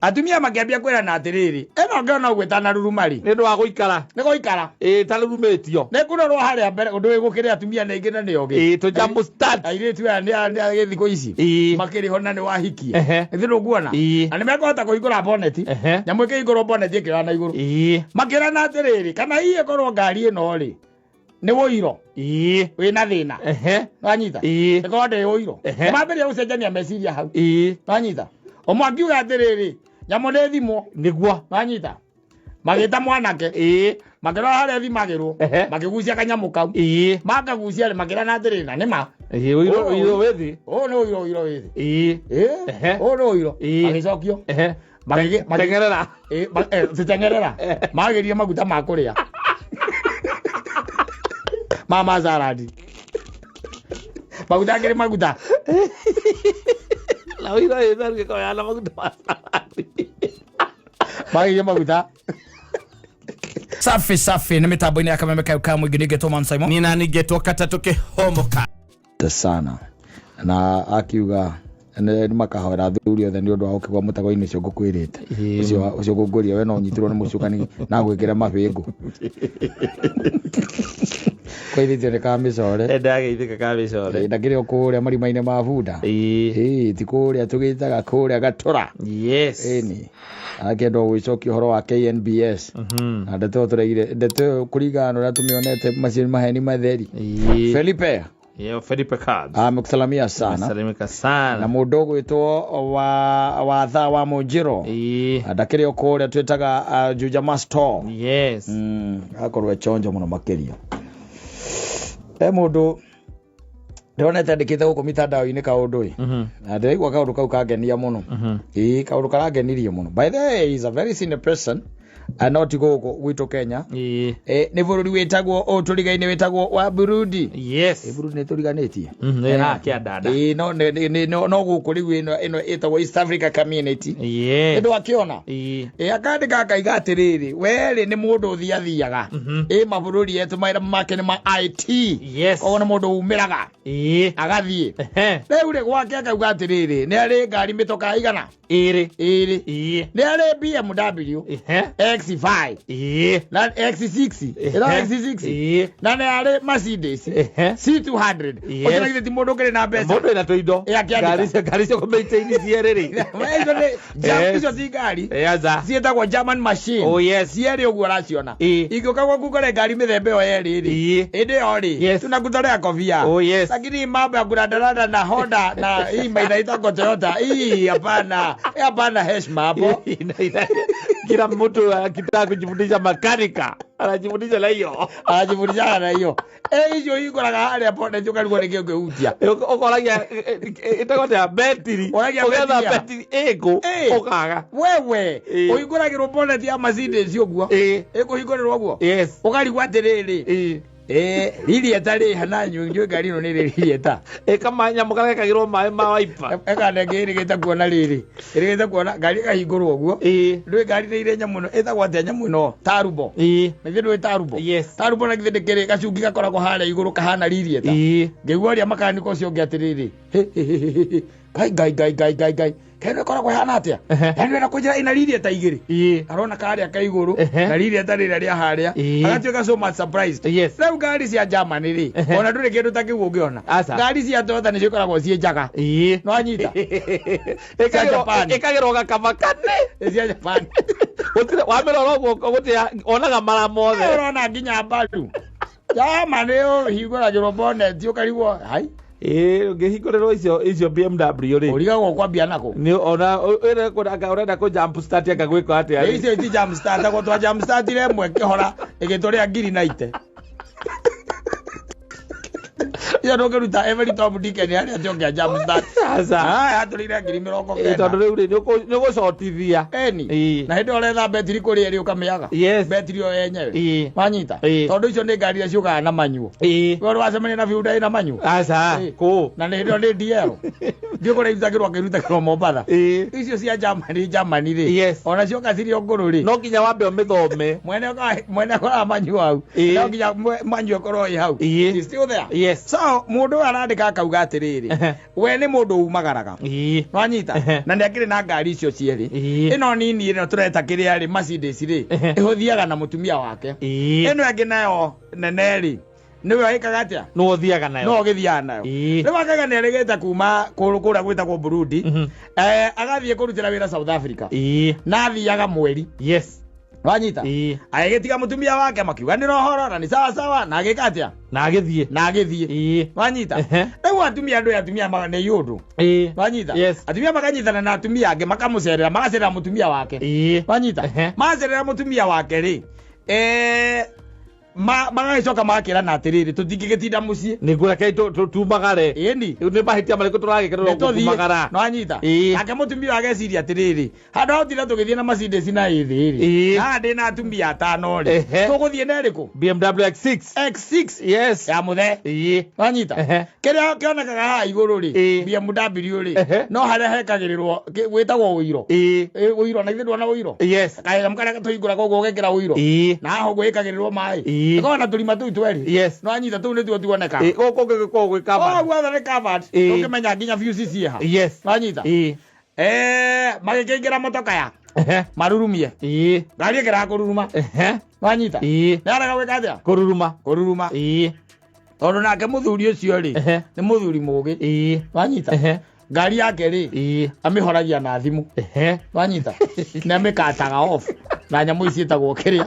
Atumia makĩambia kwĩrana atĩrĩrĩ, ĩno ngĩona ũguo ĩtanaruruma rĩ, Nĩ ũndũ wa gũikara. Nĩ gũikara. Ĩĩ, tarurumĩtio. Nĩ kũrorwo harĩa mbere ũndũ wĩ gũkĩrĩ atumia nĩ aingĩ na nĩ ogĩ. Ĩĩ, tũ jump start. Airĩtu aya nĩ a gĩthikũ ici. Makĩrĩ ho na nĩ wahikie. Githĩ ndũkuona? Ĩĩ. Na nĩ mekũhota kũhingũra boneti. Nyamũ ĩkĩhingũrwo boneti ĩkĩoya na igũrũ. Makĩrana atĩrĩrĩ, kana hihi ĩkorwo ngari ĩno rĩ, nĩ wũiro. Wĩna thĩna. Wanyita? Ĩkorwo ndĩ ũiro. Mambĩrĩria gũcenjania meciria hau. Wanyita? Ũmwe akiuga atĩrĩrĩ, nyamũ nĩ thimwo. Nĩguo. Wanyita? Magĩta mwanake. Makĩrora harĩa thimagĩrwo. Makĩgucia kanyamũ kau. Makagucia rĩ, makĩrana atĩrĩrĩ, na nĩma. Ĩĩ, ũiro ũiro wĩ thĩ. Ũyũ nĩ ũiro, ũiro wĩ thĩ. Ĩĩ. Ũyũ nĩ ũiro. Magĩcokio. Teng'erera. Teng'erera. Magĩrie maguta ma kũrĩa. Ma mazaradi. Maguta angĩ nĩ maguta. Na ũiro wĩ thĩ ũngĩkorwo na maguta ma salad. Magĩrie maguta. Safi safi nĩ mĩtambo-inĩ ya kameme kayo ka mũingĩ nĩngetwo Man Simon. Nina ningetwo katatũ kĩhomoka. Sana na akiuga nĩ makahoera athuri othe nĩ ũndũ wa gũkĩgwa mũtego-inĩ ũcio ngũkwĩrĩte ũcio ũcio ngũngũria we no ũnyitirwo nĩ mũcukani na gwĩkĩra mabĩngũ kweithĩtio nĩ kamĩcore. Ndageithĩka kamĩcore. Ndakĩrĩ o kũrĩa marima-inĩ ma bunda. Ĩĩ, ti kũrĩa tũgĩtaga kũrĩa gatũra. Ĩni akĩenda gũgĩcokia ũhoro wa KNBS na ndeto ĩyo tũraigire ndeto ĩyo kũringana na ũrĩa tũmĩonete macio nĩ maheni matheri. Felipe. Yo, Felipe Cards. Amekusalamia sana. Amesalimika sana. Na mũndũ ũgwĩtwo wa wa thaa wa mũnjĩro. Ndakĩrĩ o kũrĩa twĩtaga Juja Masto. Yes. Akorwo echonjo mũno makĩria. He mũndũ ndĩronete andĩkĩte gũkũ mitandao-inĩ kaũndũ ĩ. Na ndĩraigua kaũndũ kau kangenia mũno. Ĩĩ, kaũndũ karangenirie mũno. By the way, he is a very senior person. No ti gũkũ gwitũ Kenya. Nĩ bũrũri wĩtagwo ũũ tũrigainĩ wĩtagwo wa Burundi. Yes. Burundi nĩ tũriganĩtie. Nĩ haha kĩandanda. Ĩĩ, no no gũkũ rĩu ĩno ĩtagwo East Africa Community. Yes. Nĩ ndwakĩona? Ĩĩ, akandĩka akaiga atĩrĩrĩ, werĩ nĩ mũndũ ũthiathiaga. Ĩ mabũrũri etũ mawĩra make nĩ ma IT. Yes. Koguo nĩ mũndũ umĩraga. Agathiĩ. Rĩu rĩ gwake akauga atĩrĩrĩ, nĩ arĩ ngari mĩtoka igana? Ĩrĩ. Ĩrĩ. Ĩĩ. Nĩ arĩ BMW X5. Ĩĩ. Na X6. Ĩno X6. Ĩĩ. Na nĩ arĩ Mercedes C200. Yes. Ũcio na githĩ ti mũndũ ũkĩrĩ na mbeca. Mũndũ wĩna tũindo. Ĩ, akĩandĩka. Ngari cio kũmaintain cierĩ rĩ. Icio nĩ Yes. icio ti ngari. Aca. Ciĩtagwo German machine. Oh, yes. Cierĩ ũguo ũraciona. Ĩĩ. Ingĩũka gwaku ũkore ngari mĩthemba ĩyo yerĩ rĩ. Ĩĩ. Ĩndĩ ĩyo rĩ. Yes. Tunakutolea kofia. Oh, yes. Lakini mambo ya kurandaranda na Honda na hii inaitwa Toyota. Hii hapana. Hapana heshima hapo. Kila mtu akitaka kujifundisha makanika anajifundisha na hiyo. Anajifundisha na hiyo. Eh, icio hingũraga harĩa bonnet ũkarigwo nĩkĩ ũngĩhutia. Ũkoragia ĩtagwo atĩa betiri. Ũragia Ũgetha betiri ya- betiri ĩkũ ũkaga. Wewe ũhingũragĩrwo bonnet ya Mercedes ũguo. Ĩkũhingũrĩrwo ũguo. Yes. Ũkarigwo atĩrĩrĩ. Ririeta rĩ hana nyũ ngari ĩno nĩ ririeta. Ĩkamanyamũ karĩa gekagĩrwo maĩ ma waipa. Ĩkanenge ĩrĩgĩte kuona rĩrĩ. Ĩrĩgĩte kuona ngari ĩkahingũrwo ũguo. Ndũĩ ngari nĩ irĩ nyamũ ĩno ĩtagwo atĩa nyamũ ĩno tarubo. Na githĩ ndũĩ tarubo? Yes. Tarubo na githĩ ndĩkĩrĩ gacungi gakoragwo harĩa igũrũ kahana ririeta. Ngĩigua ũrĩa makanika ũcio ũngĩ atĩrĩrĩ. Ngai ngai ngai ngai ngai ngai. Kaĩ ĩkoragwo ĩhana atĩa? Yaani wenda kũnjĩra ĩna ririeta igĩrĩ. Arona karĩa ka igũrũ na ririeta rĩrĩa rĩa harĩa. Agatuĩka so much surprised. Yes. Rĩu ngari cia Germany rĩ, ona ndũrĩ kĩndũ ta kĩu ũngĩona. Aca. Ngari cia Toyota nĩcio ikoragwo ciĩ njega. No anyita. Cia Japan. Ĩkagĩrwo gakaba kane. Cia Japan. Gũtirĩ wamĩrora ũguo gũtirĩ onaga mara mothe. Ũrona nginya mbaru. Germany ũhingũragĩrwo bonnet ũkarigwo hai. Ĩĩ ũngĩhingũrĩrwo icio BMW rĩ. Ũrigagwo kwambia nakũ. Nĩ ona ũrenda kũ jump start anga gwĩka atĩa rĩ. Icio ti jump start agwo twa jump start ĩmwe kĩhora ĩgĩtũrĩa ngiri na ite. Iyo ndũngĩruta every Tom Dick and Harry atĩ ũngĩa jump start. Aca. Ah, yatũrĩire ngiri mĩrongo Ĩĩ, kenda. tondũ rĩu rĩ nĩ ũgũcotithia. Eni. Ĩĩ. Na hĩndĩ ĩyo ũretha betiri kũrĩa ĩrĩ ũkamĩaga. Yes. Betiri ĩyo yenyewe. Ĩĩ. Wanyita. Ĩĩ. Tondũ icio nĩ ngari iria ciũkaga na manyuo. Ĩĩ. We ũrĩ wacemania na Hyundai ĩna manyuo. Aca. Ĩĩ. Kũ. Na nĩ hĩndĩ ĩyo nĩ DL. Ndiũ kũrĩa irutagĩrwo akĩrutagĩrwo Mombatha. Ĩĩ. Icio cia Germany Germany rĩ. Yes. Ona cioka cirĩ o ngũrũ rĩ. No nginya wambe ũmĩthome. Mwene mwene akoraga manyuo hau. Ĩĩ. No nginya manyuo ĩkorwo ĩ hau. Ĩĩ. It's still there. Yes. Yes. So mũndũ ũyũ arandĩka akauga atĩrĩrĩ, we nĩ mũndũ umagaraga. Ĩĩ. Nwanyita na nĩ akĩrĩ na ngari icio cierĩ. Ĩĩ. Ĩno nini ĩno tũreta kĩrĩa rĩ Mercedes rĩ, ĩhũthiaga na mũtumia wake. Ĩĩ. Ĩno ĩngĩ nayo nene rĩ, nĩwe ĩkaga atĩa? Nĩwe ũthiaga nayo. No ũgĩthiaga nayo. Ĩĩ. Rĩu akauga nĩ arĩgĩte kuma kũrĩa gwĩtagwo Burundi, agathiĩ kũrutĩra wĩra South Africa. Ĩĩ. Na athiaga mweri. Yes. Wanyita? Ĩĩ. Agĩgĩtiga mũtumia wake makiuganĩra ũhoro na nĩ sawa sawa na agĩka atĩa? Na agĩthiĩ. Na agĩthiĩ. Ĩĩ. Wanyita? Ehe. Rĩu atumia andũ atumia nĩ ũndũ. Ĩĩ. Wanyita? Yes. Atumia makanyitana na atumia angĩ makamũcerera, magacerera mũtumia wake. Ĩĩ. Wanyita? Ehe. Macerera mũtumia wake rĩ, magagĩcoka magakĩrana atĩrĩrĩ, tũtingĩgĩtinda mũciĩ. Nĩguo reke tumagare. Ĩni. Rĩu nĩ mahĩtia marĩkũ tũragĩkerwo kumagara? Nwanyita? Ĩĩ. Nake mũtumia ageciria atĩrĩrĩ, handũ ha gũtinda tũgĩthiĩ na Mercedes na ĩthĩ rĩ, Ĩĩ. haha ndĩ na atumia atano rĩ, Ehe. tũgũthiĩ na ĩrĩkũ? BMW X6. X6 Yes. ya mũthee. Ĩĩ. Wanyita? Ehe. Kĩrĩa kĩonekaga haha igũrũ rĩ, Ĩĩ. BMW rĩ, Ehe. no harĩa hekagĩrĩrwo gwĩtagwo ũiro. Ĩĩ. Ũiro na ithuĩ ndwona ũiro. Yes. Kanyamũ karĩa tũhingũraga ũguo ũgekĩra ũiro. Ĩĩ. Na haha ũguo ĩkagĩrĩrwo maĩ. Ĩĩ. Ĩkoragwo na tũrima tũu twerĩ. Yes. No anyita tũu nĩtuo tuonekaga. Ĩĩ, gũkũ gũgĩkorwo gwĩ covered. Oh, guothe nĩ covered. Ĩĩ. Ndũngĩmenya nginya fuse ciĩha. Yes. Wanyita? Ĩĩ. Magĩkĩingĩra motoka ya Ehe. marurumie. Ĩĩ. Ngari ĩkĩraga kũruruma. Ehe. Wanyita? Ĩĩ. Nĩarega gwĩka atĩa? Kũruruma. Kũruruma. Ĩĩ. Tondũ nake mũthuri ũcio rĩ, Ehe. nĩ mũthuri mũgĩ. Ĩĩ. Wanyita? Ehe. Ngari yake rĩ, Ĩĩ. amĩhoragia na thimũ. Ehe. Wanyita? Nĩ amĩkataga off na nyamũ ici ciĩtagwo kĩrĩa.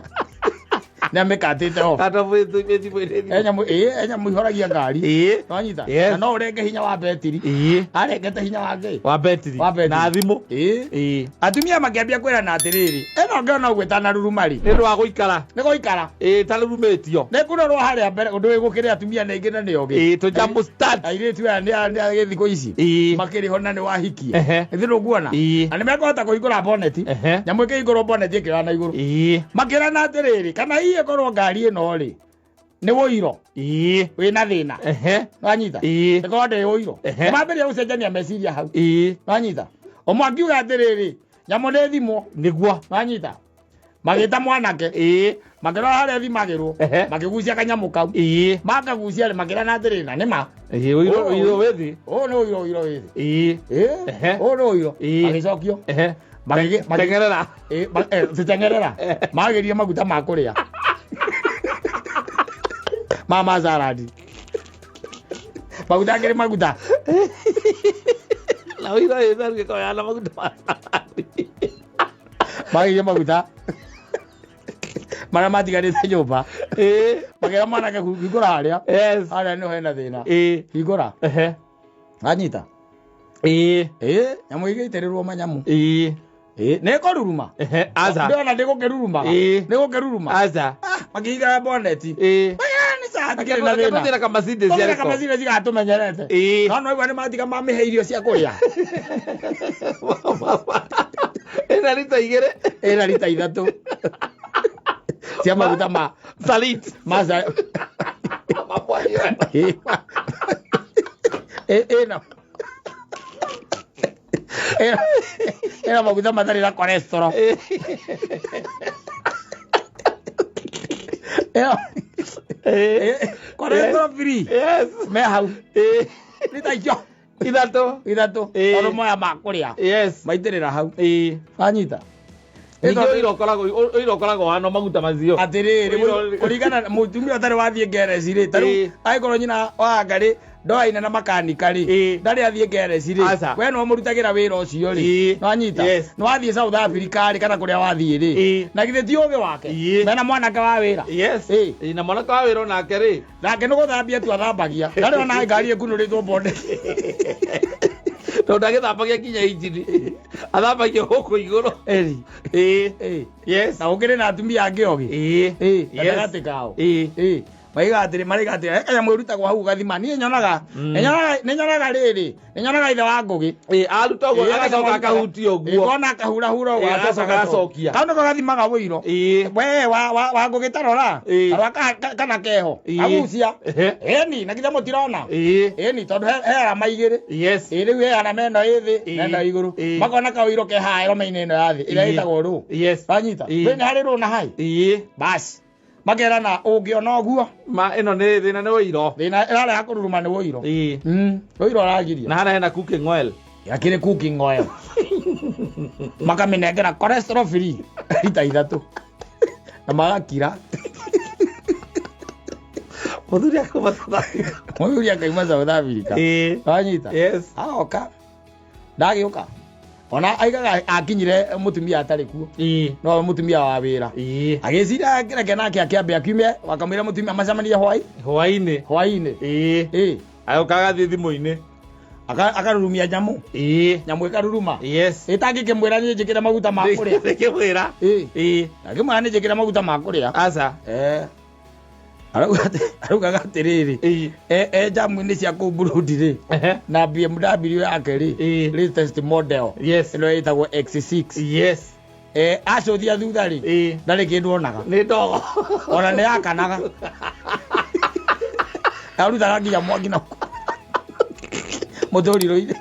Nĩ amĩkatĩte off. Kata thimũ-inĩ. He nyamũ ĩĩ, he nyamũ ihoragia ngari. Ĩĩ. Wanyita? Yes. Na no ũrenge hinya wa betiri. Ĩĩ. Arengete hinya wa kĩ? Wa betiri. Wa betiri. Na thimũ. Ĩĩ. Ĩĩ. Atumia makĩambia kwĩrana atĩrĩrĩ, ĩno ngĩona ũguo ĩtanaruruma rĩ, Nĩ ũndũ wa gũikara. nĩ gũikara. Ĩĩ, tarurumĩtio. Nĩ kũrorwo harĩa mbere ũndũ wĩgũkĩrĩ atumia nĩ aingĩ na nĩ ogĩ. Ĩĩ, tũjamũ start. Airĩtu aya nĩ a gĩthikũ ici. Ĩĩ. Makĩrĩ ho na nĩ wahikie. Ehe. Ithĩ ndũkuona? Ĩĩ. Na nĩ mekũhota kũhingũra boneti. Ehe. Nyamũ ĩkĩhingũrwo boneti ĩkĩoya na igũrũ. Ĩĩ. Makĩrana atĩrĩrĩ, kana hihi ĩkorwo ngari ĩno rĩ, nĩ ũiro Ĩĩ. wĩna thĩna. Ehe. Wanyita? Ĩĩ. Ĩkorwo ndĩ ũiro. Ehe. Mambĩrĩria gũcenjania meciria hau. Ĩĩ. Wanyita? Ũmwe akiuga atĩrĩrĩ, nyamũ nĩ thimũ. Nĩguo. Wanyita? Magĩta mwanake. Ĩĩ. Makĩrora harĩa thimagĩrwo. Ehe. Makĩgucia kanyamũ kau. Ĩĩ. Makagucia rĩ, makĩrana atĩrĩrĩ, na nĩ ma. Ĩĩ, ũiro ũiro wĩ thĩ. Ũyũ nĩ ũiro ũiro wĩ thĩ. Ĩĩ. Ĩĩ. Ehe. Ũyũ nĩ ũiro. Ĩĩ. Magĩcokio. Ehe. Teng'erera. Teng'erera. Teng'erera. Magĩrie maguta ma kũrĩa. Ma salad. Maguta akĩrĩ maguta. Na ũiro wĩ thĩ ũngĩkorwo na maguta ma salad. Magĩrie maguta. Marĩa matigarĩte nyũmba. Ĩĩ. Makĩra mwanake hingũra harĩa. Yes. Harĩa nĩho hena thĩna. Ĩĩ. Hingũra. Ehe. Anyita. Ĩĩ. Ĩĩ, nyamũ igĩitĩrĩrwo manyamũ. Ĩĩ. Ĩĩ, nĩ ĩkũruruma. Ehe. Aca. Ndĩrona ndĩgũkĩrurumaga. Ĩĩ. Nĩ gũkĩruruma. Aca. Makĩhingũra boneti. Ĩĩ. Nĩ sawa, hatikĩrĩ na thĩna. Tũthiĩ na kamacindĩ Tũthiĩ na ciarĩko. kamacindĩ cigatũmenyerete. Ĩĩ. No no nĩ matiga mamĩhe irio cia kũrĩa. Ĩna rita igĩrĩ. Ĩna rita ithatũ. Cia maguta ma Salit. ma ĩna ĩna maguta matarĩ na cholesterol. Ĩyo cholesterol free. Yes. Me hau. Ĩĩ. Rita icio Ithatũ. ithatũ. Ĩĩ. Tondũ moya ma kũrĩa. Yes. Maitĩrĩra hau. Ĩĩ. Wanyita? Ningĩ ũiro ũkoragwo wano maguta macio. Atĩrĩrĩ, Ũiro- kũringana na mũtumia ũtarĩ wathiĩ ngereci rĩ, ta rĩu Ĩĩ. angĩkorwo nyina wa Ngarĩ ndoaine na makanika rĩ, Ĩĩ. ndarĩ athiĩ ngereci rĩ, Aca. we no mũrutagĩra wĩra ũcio rĩ, Ĩĩ. nĩwanyita? Yes. Nĩwathiĩ South Africa rĩ, kana kũrĩa wathiĩ rĩ, Ĩĩ. na githĩ ti ũgĩ wake? Ĩĩ. Mena mwanake wa wĩra. Yes. Ĩĩ. Ĩĩ, na mwanake wa wĩra onake rĩ. Nake nĩ gũthambia tu athambagia. Ndarĩ ona ngari ĩkunũrĩtwo boneti. Tondũ ndagĩthambagia nginya injini. Athambagia gũkũ igũrũ. Ĩĩ. Ĩĩ. Ĩĩ. Yes. Na gũkĩrĩ na atumia angĩ ogĩ. Ĩĩ. Ĩĩ, Yes. gatagatĩ kao. Ĩĩ. Ĩĩ. Maiga atĩrĩ, maraiga atĩrĩ, he kanyamũ ĩrutagwo hau ũgathima. Niĩ nyonaga, nĩ nyonaga rĩrĩ, nĩ nyonaga ithe wa Ngũgĩ. Ĩĩ, aruta ũguo Ĩĩ, agacoka akahutia ũguo. Ĩĩ, kona akahurahura ũguo, Ĩĩ, agacoka agacokia. Kau nĩko gathimaga ũiro. Ĩĩ. We wa Ngũgĩ tarora. Ĩĩ. Tarora kana keho. Ĩĩ. Agucia. Ehe. Ĩni, na githĩ mũtirona? Ĩĩ. Ĩni, tondũ he arama igĩrĩ. Yes. Ĩĩ, rĩu he arama ĩno ĩ thĩ, Ĩĩ. na ĩno ĩ igũrũ. Ĩĩ. Makona kaũiro ke haha ĩroma-inĩ ĩno ya thĩ, ĩrĩa Ĩĩ. ĩtagwo rũ. Yes. Wanyita? Ĩĩ. Wĩ nĩ harĩ rũ na hai. Ĩĩ. Basi. Makerana ũngĩona ũguo. Ma ĩno nĩ thĩna nĩ ũiro. Thĩna ĩrareha kũruruma nĩ ũiro. Ĩĩ. Ũiro aragiria. Na harĩa hena cooking oil. Yakĩrĩ cooking oil. Makamĩnengera cholesterol free rita 3. Na magakira. Mũthuri akauma South Africa. Mũthuri akauma South Africa. Ĩĩ. Wanyita? Yes. Agoka. Ndagĩũka. Ona aigaga akinyire mũtumia atarĩ kuo. Ĩĩ. No mũtumia wa wĩra. Ĩĩ. Agĩciria kĩreke nake akĩambe akiume wakamwĩra mũtumia macemanie hwai Hwainĩ. hwainĩ. Ĩĩ. Ĩĩ. Agoka agathiĩ thimũ-inĩ. Akarurumia nyamũ. Ĩĩ. Nyamũ ĩkaruruma. Yes. Ĩtangĩkĩmwĩra niĩ njĩkĩre maguta ma kũrĩa. Ndĩkĩmwĩra. Ĩĩ. Ĩĩ. Ndangĩmwĩra niĩ njĩkĩre maguta ma kũrĩa. Aca. Araugaga atĩrĩrĩ. Ĩĩ. E jamu-inĩ cia kũu Burundi rĩ. Ehe. Na BMW yake rĩ. Ĩĩ. Latest model. Yes. Ĩno ĩtagwo X6. Yes. Acũthia thutha rĩ. Ĩĩ. Ndarĩ kĩndũ onaga. Nĩ ndogo. Ona nĩ yakanaga. Arutaga nginya mwaki na mũtũrirũ-inĩ.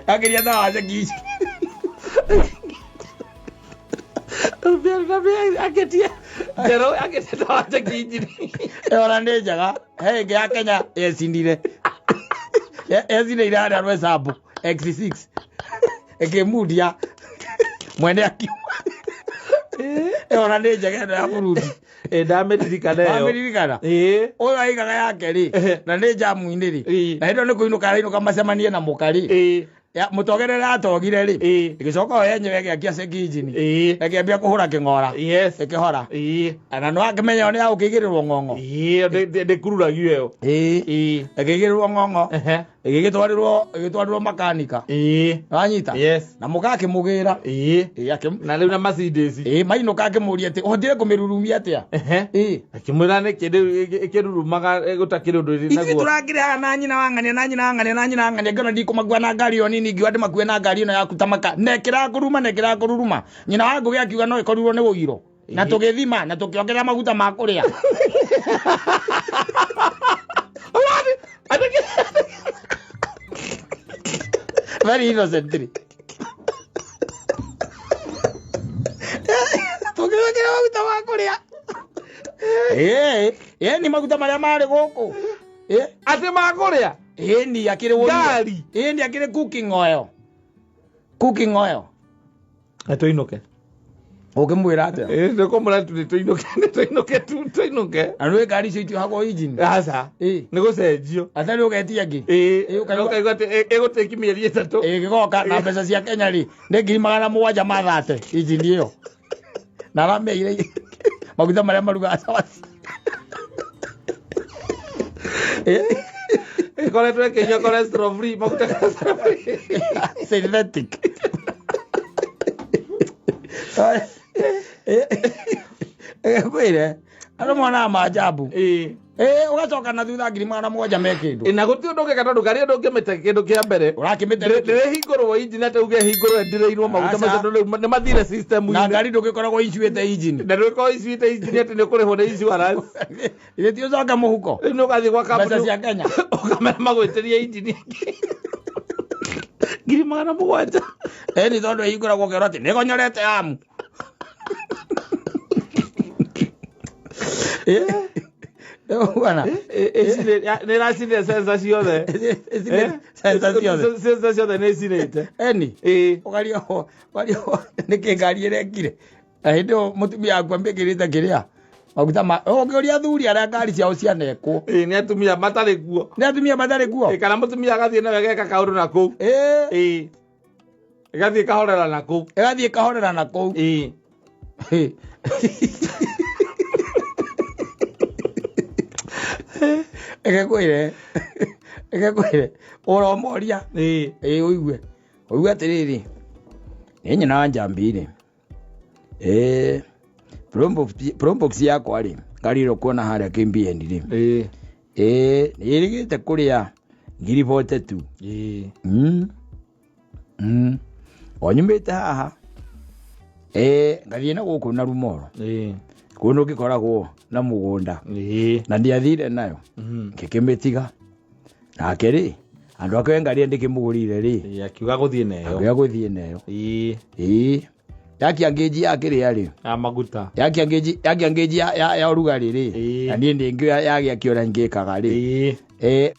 Akĩria tawa ceki ici. Aketie njerũ aketie tawa njeki injini. Ona nĩ njega. He ĩngĩ ya Kenya yecinire. Yecinĩire harĩa Rwesambu X6. Ĩkĩmundia. Mwene akiuma. Ona nĩ njega ĩno ya Burundi. Ĩ ndamĩririkana ĩyo. Wamĩririkana? Ĩĩ. Ũyũ aigaga yake rĩ, na nĩ jamu-inĩ rĩ. Ĩĩ. Na hĩndĩ ĩyo nĩ kũinũka arainũka macemanie na mũka rĩ. Ĩĩ. Mũtogerere atogire rĩ. Ĩĩ. Ĩgĩcoka o yenyewe ĩgĩakia ceki injini. Ĩĩ. Ĩkĩambia kũhũra kĩng'ora. Yes. Ĩkĩhora. Ĩĩ. Na no akĩmenya nĩ yagũkĩigĩrĩrwo ng'ong'o. Ĩĩ ndĩkururagio ĩyo. Ĩĩ. Ĩĩ. Ĩkĩigĩrĩrwo ng'ong'o. Ehe. Ĩgĩgĩtwarĩrwo makanika. Ĩĩ. Wanyita? Yes. Na mũka akĩmũgĩra. Ĩĩ. Ĩĩ Na rĩu na Mercedes. Ĩĩ mainũka akĩmũria atĩ ũhotire kũmĩrurumia atĩa? Ehe. Ĩĩ. Akĩmwĩra nĩkĩ rĩu ĩkĩrurumaga gũtakĩrĩ ũndũ ĩrĩ Ithuĩ naguo. tũrakĩrĩ haha na nyina wa ng'ania na nyina wa ng'ania na nyina wa ng'ania ngĩona ndikũmakua na ngari ĩyo nini ngiuga ndĩmakue na ngari ĩno yaku tamaka na ĩkĩrakũruma na ĩkĩrakũruruma. Nyina wa Ngũgĩ akiuga no ĩkorirwo nĩ ũiro. Na tũgĩthima na tũkĩongerera maguta ma kũrĩa. Very innocently. Tũkĩongerera maguta ma kũrĩa. Ĩĩ, ĩĩ ni maguta marĩa marĩ gũkũ. Ĩĩ. Atĩ ma kũrĩa? Ĩĩ ni akĩrĩ ũiro. Ngari. Ĩĩ ni akĩrĩ cooking oil. Cooking oil. Tũinũke. Ũngĩmwĩra atĩa? Ĩĩ nĩkũmwĩra tu nĩtũinũke nĩtũinũke tu tũinũke. Na nĩũĩ ngari icio itiohagwo injini? Aca. Ĩĩ. Nĩ gũcenjio. Atarĩ ũgetia ĩngĩ? Ĩĩ. Ĩĩ, ũkaigua- Ũkaigua atĩ ĩgũtĩki mĩeri 3. Ĩĩ, ĩgĩgoka na mbeca cia Kenya rĩ, nĩ 730,000 injini ĩyo. Na aramĩire maguta marĩa marugaga cabaci. Ĩĩ. Ĩkoretwo ĩkĩnyua cholesterol free, maguta cholesterol free. Synthetic. Ĩkwĩre andũ monaga maajabu. Ĩĩ. Ĩĩ, ũgacoka na thutha 700,000 me kĩndũ. Ĩ, na gũtirĩ ũndũ ũngĩka tondũ ngari ĩyo ndũngĩmĩte kĩndũ kĩa mbere. Ũrakĩmĩte nĩkĩ? Ndĩrĩhingũrwo injini atĩ uge hingũrwo ĩndirĩirwo maguta Aca. macio tondũ rĩu nĩ mathire system-inĩ. Na ngari ndũgĩkoragwo icuĩte injini. Na ndũgĩkorwo icuĩte injini atĩ nĩ ũkũrĩhwo nĩ insurance. Githĩ ti ũcoke mũhuko? Rĩu nĩ ũgathiĩ gwa kambuni. Mbeca cia Kenya. Ũkamera magwĩtĩrie injini ĩngĩ. 700,000. Ĩni tondũ ĩhingũragwo ũkerwo atĩ nĩgonyorete amu. Bwana. Nĩ ĩracinire sensor ciothe. Sensor ciothe. Sensor ciothe nĩ icinĩte. Eni. Ĩĩ. Ũkaria nĩkĩ ngari ĩrekire. Na hĩndĩ ĩyo mũtumia waku ambĩkĩrĩte kĩrĩa maguta ma ũngĩũria athuri arĩa ngari ciao cianekwo. Ĩĩ nĩ atumia matarĩ kuo. Nĩ atumia matarĩ kuo. Ĩĩ kana mũtumia agathiĩ nawe ageka kaũndũ na kũu. Ĩĩ. Ĩĩ. Ĩgathiĩ ĩkahorera na kũu. Ĩgathiĩ ĩkahorera na kũu. Ĩĩ. Ĩgekwĩre ĩgekwĩre ũromoria. Ĩĩ. Ĩĩ ũigue. Ũigue atĩrĩrĩ. Nĩ nyina wa Njambi rĩ. Ĩĩ. Probox yakwa rĩ, ngari ĩrĩa ũkuona harĩa KBN rĩ. Ĩĩ. Ĩĩ, nĩ ĩrĩgĩte kũrĩa 42,000. Ĩĩ. O nyumĩte haha. Ĩĩ, ngathiĩ na gũkũ na Rumoro. Ĩĩ. Kũndũ ngĩkoragwo na mũgũnda. Ĩĩ. Na ndiathire nayo. Ngĩkĩmĩtiga. Nake rĩ, andũ ake ngari ndĩkĩmũgũrire rĩ. Ĩĩ, akiuga gũthiĩ nayo. Akiuga gũthiĩ nayo. Ĩĩ. Ĩĩ. Yakia ngĩnji ya kĩrĩa rĩ, Ya maguta. Yakia ngĩnji, yakia ngĩnji ya ũrugarĩ rĩ, na niĩ nĩ ngĩoya yagĩakio ũrĩa ngĩkaga rĩ.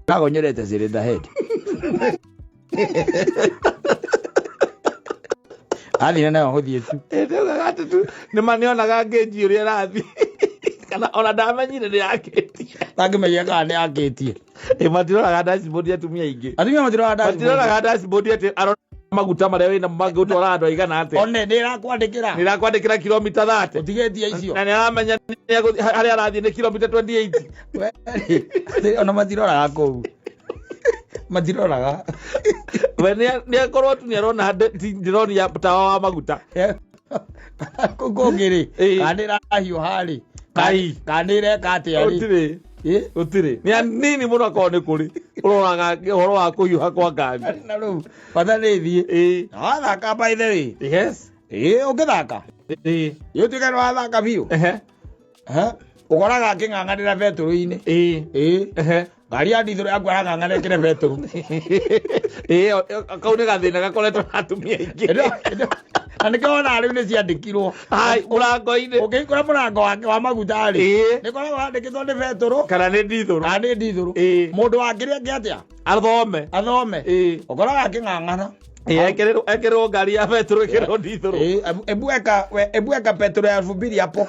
Kagonyorete cylinder head. Athire nayo gũthiĩ tu. Ndaugaga atĩ tu nĩ manionaga ngĩnji ũrĩa ĩrathiĩ. Kana ona ndamenyire nĩ yakĩtie. Ndangĩmenyire kana nĩ yakĩtie. Matiroraga dashboard atumia aingĩ. Atumia matiroraga dashboard. Matiroraga dashboard atĩ arora maguta marĩa wĩna mangĩgũtwara andũ aigana atĩa. One nĩ ĩrakwandĩkĩra. Nĩ ĩrakwandĩkĩra kilomita 30. Ũtigĩtie icio. Na nĩ aramenya harĩa arathiĩ nĩ kilomita 28. We, ona matiroraga kũu. Matiroraga. We nĩ akorwo tu nĩ arona ndĩronia tawa wa maguta. Kũu kũngĩ rĩ, kana nĩ ĩrahiũha rĩ, Kai. kana nĩ ĩreka atĩa rĩ. Gũtirĩ. Gũtirĩ. Nĩ anini mũno akorwo nĩ kũrĩ. Ũroraga ũhoro wa kũhiũha kwa ngari. Na rĩu bata nĩ ĩthiĩ. Na wathaka by the way. Yes. Ũngĩthaka. Ũtuĩke nĩ wathaka biũ. Ũkoraga akĩng'ang'anĩra betũrũ-inĩ. Ngari ya ndithũrũ yaku arang'ang'ana ĩkĩre betũrũ. Kau nĩ gathĩna gakoretwo na atumia aingĩ. Na nĩkĩo wonaga rĩu nĩ ciandĩkirwo. Hai, mũrango-inĩ. Ũkĩhingũra mũrango wake wa maguta rĩ, nĩ koragwo handĩkĩtwo nĩ betũrũ. Kana nĩ ndithũrũ. Kana nĩ ndithũrũ. Mũndũ wa kĩrĩa kĩ atĩa? Athome. Athome. Ũkoraga akĩng'ang'ana. Ekĩrĩrwo ngari ya betũrũ, ĩkĩrĩrwo ndithũrũ. Ebu eka petro ya elfu mbili hapo.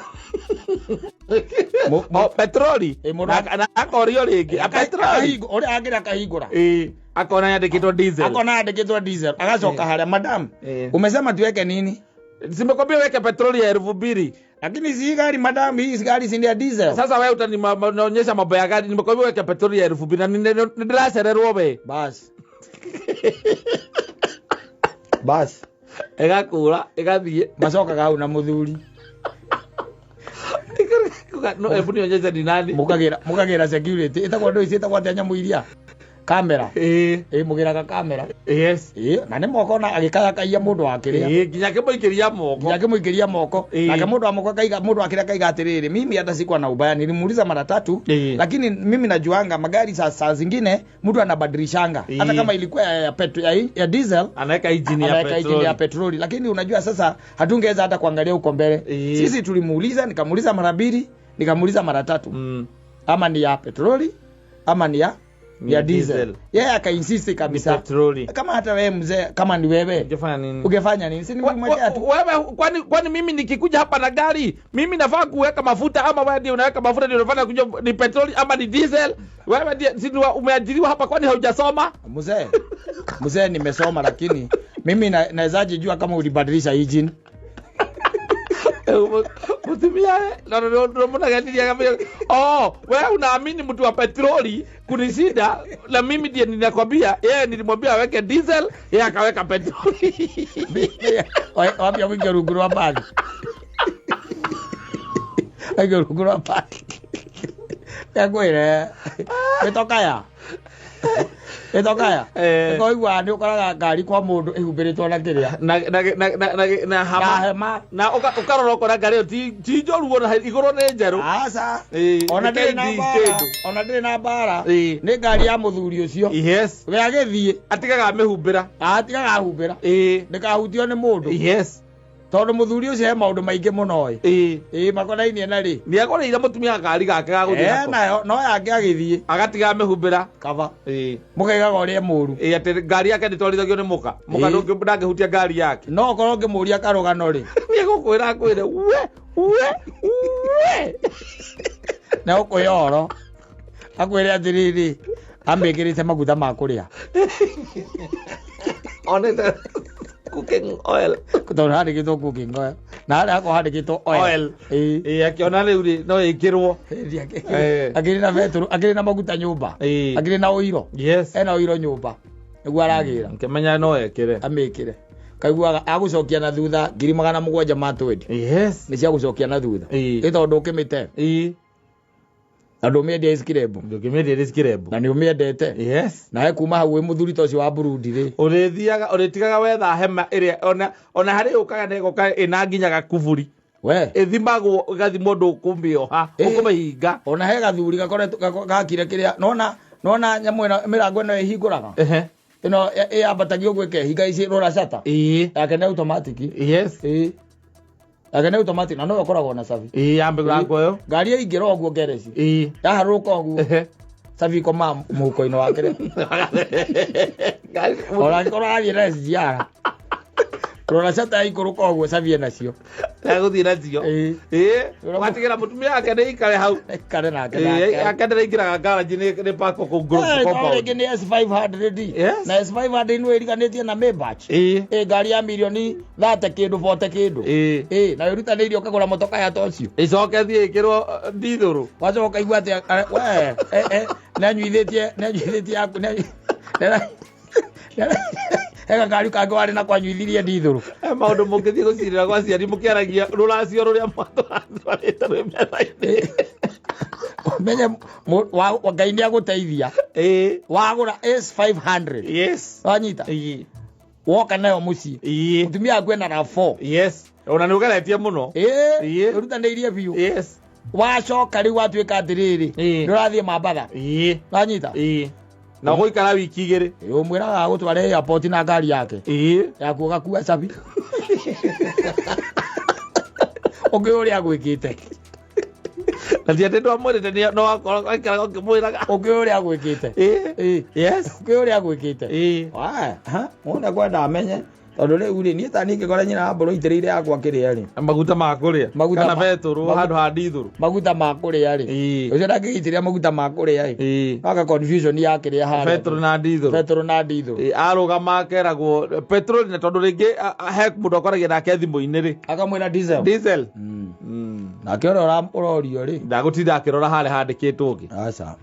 Petroli? Na akorio rĩngĩ. Petroli. Ũrĩa akĩrĩa akahingũra. Akona yandĩkĩtwo diesel. Akona yandĩkĩtwo diesel. Agacoka harĩa, madam, umesema tuweke nini? Simekwambia weke petroli ya elfu mbili. Lakini si gari madam, hii gari si ya diesel. Sasa wewe utanionyesha mambo ya gari, nimekwambia weke petroli ya elfu mbili na nindiracererwo we. Bas. Bas. Ĩgakũra, ĩgathiĩ. Macokaga hau na mũthuri. No, hebu nionyeshe ni nani. Mũkagĩra security. Ĩtagwo ndũ ici, ĩtagwo atĩa nyamũ iria? Kamera. Mũgĩraga kamera. Yes. Na nĩ moko na agĩkayakaia mũndũ wa kĩrĩa. Nginya akĩmũikĩria moko. Nginya akĩmũikĩria moko. Nake mũndũ wa moko akaiga, mũndũ wa kĩrĩa akaiga atĩrĩrĩ, mimi hata sikuwa na ubaya, nilimuuliza mara tatu, lakini mimi najuanga magari saa zingine mtu anabadilishanga. Hata kama ilikuwa ya diesel, anaweka engine ya anaweka engine ya petroli. petroli. Lakini unajua sasa hatungeweza hata kuangalia huko mbele. Sisi tulimuuliza, nikamuuliza mara mbili, nikamuuliza mara tatu. Ama ni ya petroli ama ni ya Ni diesel. diesel. Yeye akainsist kabisa. Petroli. Kama hata wewe mzee, kama ni wewe, Ungefanya nini? Ungefanya nini? Si nimemwekea tu. Wewe, kwani mimi nikikuja hapa na gari, mimi nafaa kuweka mafuta ama wewe ndiye unaweka mafuta ndio unafanya kuja ni petroli ama ni diesel? Wewe ndiye si umeajiriwa hapa, kwani haujasoma? Mzee, mzee nimesoma, lakini mimi nawezaje jua kama ulibadilisha engine? Mtumia, no, no, no, no, mbona gani ya kama, oh, wewe unaamini mtu wa petroli kunishinda, na mimi ndiye ninakwambia, yeye nilimwambia aweke diesel, yeye akaweka petroli. Wapi aweke rungu rwa bagi? Aweke rungu rwa bagi. Kakwire, wetokaya. Wetokaya. Ũkoigua nĩ ũkoraga ngari kwa mũndũ ĩhumbĩrĩtwo na kĩrĩa. Na hama. Na hema. Na ũkarora ũkona ngari ĩyo ti njũru ona igũrũ nĩ njerũ. Aca. Ona ndĩrĩ na nĩ mbara. kĩndũ. Ona ndĩrĩ na mbara. Nĩ ngari ya mũthuri ũcio. Yes. We agĩthiĩ. Atigaga amĩhumbĩra. Atigaga ahumbĩra. Ndĩkahutio nĩ mũndũ. Yes. Tondũ mũthuri ũcio he maũndũ maingĩ mũno ĩ. Makonainie na rĩ. Nĩ agũrĩire mũtumia ngari gake ga gũthiĩ nako. Nayo, no yake agĩthiĩ. Agatiga amĩhumbĩra. Kaba. Mũkaigaga ũrĩa mũũru. Atĩ ngari yake ndĩtwarithagio nĩ mũka. Mũka ndangĩhutia ngari yake. No okorwo ũngĩmũria karũgano rĩ. Nĩ egũkwĩra akwĩre, we, we, we. Na ũkũhe ũhoro. Akwĩre atĩrĩrĩ, amĩkĩrĩte maguta ma kũrĩa. Onete cooking oil. Tondũ handĩkĩtwo cooking oil. Na harĩa hakorwo handĩkĩtwo oil. Oil. Akĩona rĩu rĩ, no ĩkĩrwo. Akĩrĩ na betũrũ, akĩrĩ na maguta nyũmba. Akĩrĩ na ũiro. Yes. Ena ũiro nyũmba. Nĩguo aragĩra. Ngĩmenya no ekĩre. Amĩkĩre. Kaiguaga agũcokia na thutha ngiri magana mũgwanja ma twendi. Yes. Nĩ cia gũcokia na thutha. Ĩ tondũ ũkĩmĩte. Na ndũmĩendia iskirembo. Ndũngĩmĩendia iskirembo. Na nĩ ũmĩendete. Yes. Nawe kuma hau wĩ mũthuri ta ũcio wa Burundi rĩ. Ũrĩthiaga, ũrĩtigaga wetha hema ĩrĩa ona harĩ yũkaga na ĩgoka ĩna nginya gakuburi. We. Ĩthimagwo ĩgathimwo ndũkũmĩoha, ũkũmĩhinga. Ona he gathuri gakoretwo gakire kĩrĩa, nona nyamũ ĩno mĩrango ĩno ĩhingũraga. Ĩno ĩyambatagio ũguo ĩkehinga ici rora cata. Ĩĩ. Yake nĩ automatic. Yes. Ĩĩ. Yake nĩ automatic na nowe ũkoragwo na cabi. Ĩĩ yambe kũrangwo ĩyo. Ngari yaingĩra ũguo ngereci. Ĩĩ. Yaharũrũka ũguo. Ehe. Cabi ikomaa mũhuko-inĩ wake rĩ. Ona angĩkorwo arathiĩ na SGR. Rora cata yaikũrũka ũguo cabi enacio. Egũthiĩ nacio. Ĩĩ. Ĩĩ. Watigĩra mũtumia wake nĩ ikare hau. Aikare nake Ĩĩ, nake. ake ndĩraingĩraga garage nĩ pako kũu group Eh, compound. rĩngĩ nĩ S500. Yes. Na S500 nĩ ĩriganĩtie na Maybach. Ĩĩ. Ĩ ngari ya mirioni thate kĩndũ bote kĩndũ. Ĩĩ. Ĩ na wĩrutanĩirie ũkagũra motoka ya ta ũcio. Ĩcoke thiĩ ĩkĩrwo ndithũrũ. Wacoka ũkaigua atĩ we nĩanyuithĩtie nĩanyuithĩtie yaku he gakari kangĩ warĩ nako anyuithirie ndithũrũ. He maũndũ mũngĩthiĩ gũcirĩra gwa ciari mũkĩaragia rũracio rũrĩa mwatwarĩte rwĩ metha-inĩ. Ũmenye Ngai nĩ agũteithia. Ĩĩ. Wagũra S500. Yes. Wanyita? Ĩĩ. Woka nayo mũciĩ. Ĩĩ. Mũtumia waku ena RAV4. Yes. Ona nĩ ũgeretie mũno. Ĩĩ. Ĩĩ. Ũrutanĩirie biũ. Yes. Wacoka rĩu watuĩka atĩrĩrĩ. Ĩĩ. Nĩ ũrathiĩ Mambatha. Ĩĩ. Wanyita? Ĩĩ. Na ũgũikara wiki igĩrĩ. Ĩĩ, ũmwĩraga agũtware airport na ngari yake. Ĩĩ. Yaku ũgakua cabi. Ũngĩ ũrĩa agwĩkĩte. Na ti atĩ ndwamwĩrĩte nĩ no akorwo aikaraga ũkĩmwĩraga. Ũngĩ ũrĩa agwĩkĩte. Ĩĩ. Ĩĩ. Yes. Ũngĩ ũrĩa agwĩkĩte. Ĩĩ. Waya, ha, wona kwenda amenye tondũ rĩu rĩ niĩ ta niĩ ngĩkora nyina wa mbũrũ aitĩrĩire yakwa kĩrĩa rĩ Maguta ma kũrĩa. Maguta Kana ma- betũrũ magu- handũ ha ndithũrũ. maguta ma kũrĩa rĩ Ĩĩ. ũcio ndangĩgĩitĩrĩra maguta ma kũrĩa rĩ Ĩĩ. waka confusion ya kĩrĩa harĩa Betũrũ na ndithũrũ. betũrũ na ndithũrũ Ĩĩ, arũgama akeragwo petrol na tondũ rĩngĩ he mũndũ akoragia nake thimũ-inĩ rĩ akamwĩra diesel diesel nake ũrĩa ũrorio rĩ ndagũtinda akĩrora harĩa handĩkĩtwo ũngĩ aca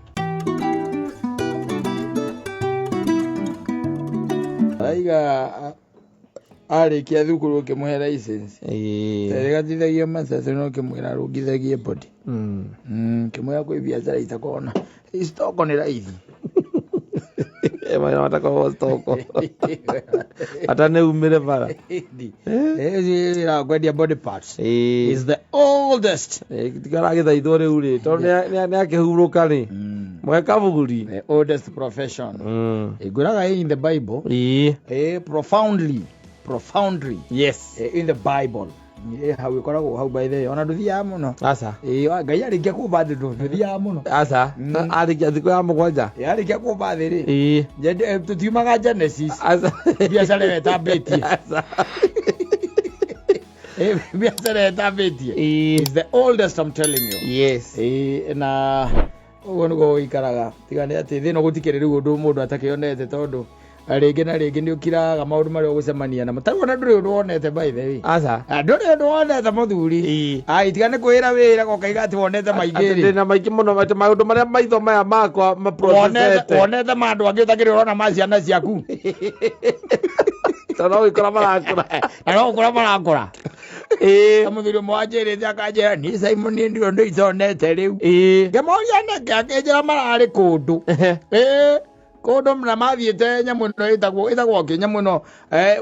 araiga arĩkia thukuru ũkĩmũhe license terĩgatithagia matatũ no ũkĩmwĩra arũngithagie body kĩmwĩra kwĩ biacara itakorwo na stoko nĩ raithi mawĩra matakoragwo stoko ata nĩ umĩre bara wĩra wa kwendia body parts is the oldest tikaragĩthaithwo rĩu rĩ tondũ nĩ akĩhurũka rĩ mwe kabuguri the oldest profession ngwĩraga in the bible Ĩĩ. profoundly yes in the bible hau ĩkoragwo hau by the way ona ndũthiaga mũno aca Ngai arĩkia kũmba thĩ ndũthiaga mũno aca arĩkia thikũ ya mũgwanja arĩkia kũmba thĩ rĩ Ĩĩ. tũtiumaga Genesis aca biacara ĩyo ĩtambĩtie aca biacara ĩyo ĩtambĩtie Ĩĩ. is the oldest I'm telling you yes na ũguo nĩguo gũikaraga tiga nĩ atĩ thĩ ĩno gũtikĩrĩ rĩu ũndũ mũndũ atakĩonete tondũ rĩngĩ na rĩngĩ nĩ ũkiraga maũndũ marĩa ũgũcemania namo tarĩu ona ndũrĩ ũndũ wonete by the way aca ndũrĩ ũndũ wonete mũthuri Ĩĩ. ai tiga nĩ kwĩra wĩra ũkaiga atĩ wonete maingĩ Atĩ rĩ ndĩna maingĩ mũno atĩ maũndũ marĩa maitho maya makwa wonete maprocessete wonete ma andũ angĩ ũtakĩrĩ ũrona ma ciana ciaku tondũ no gũikora marakũra na no gũkũra marakũra Ĩĩ. Ta mũthuri ũmwe wanjĩrĩte akanjĩra niĩ Simon niĩ ndirĩ ũndũ itonete rĩu Ĩĩ. ngĩmoria nĩkĩ akĩnjĩra mararĩ kũndũ ĩĩ kũndũ na mathiĩte nyamũ ĩno ĩtagwo kĩ nyamũ ĩno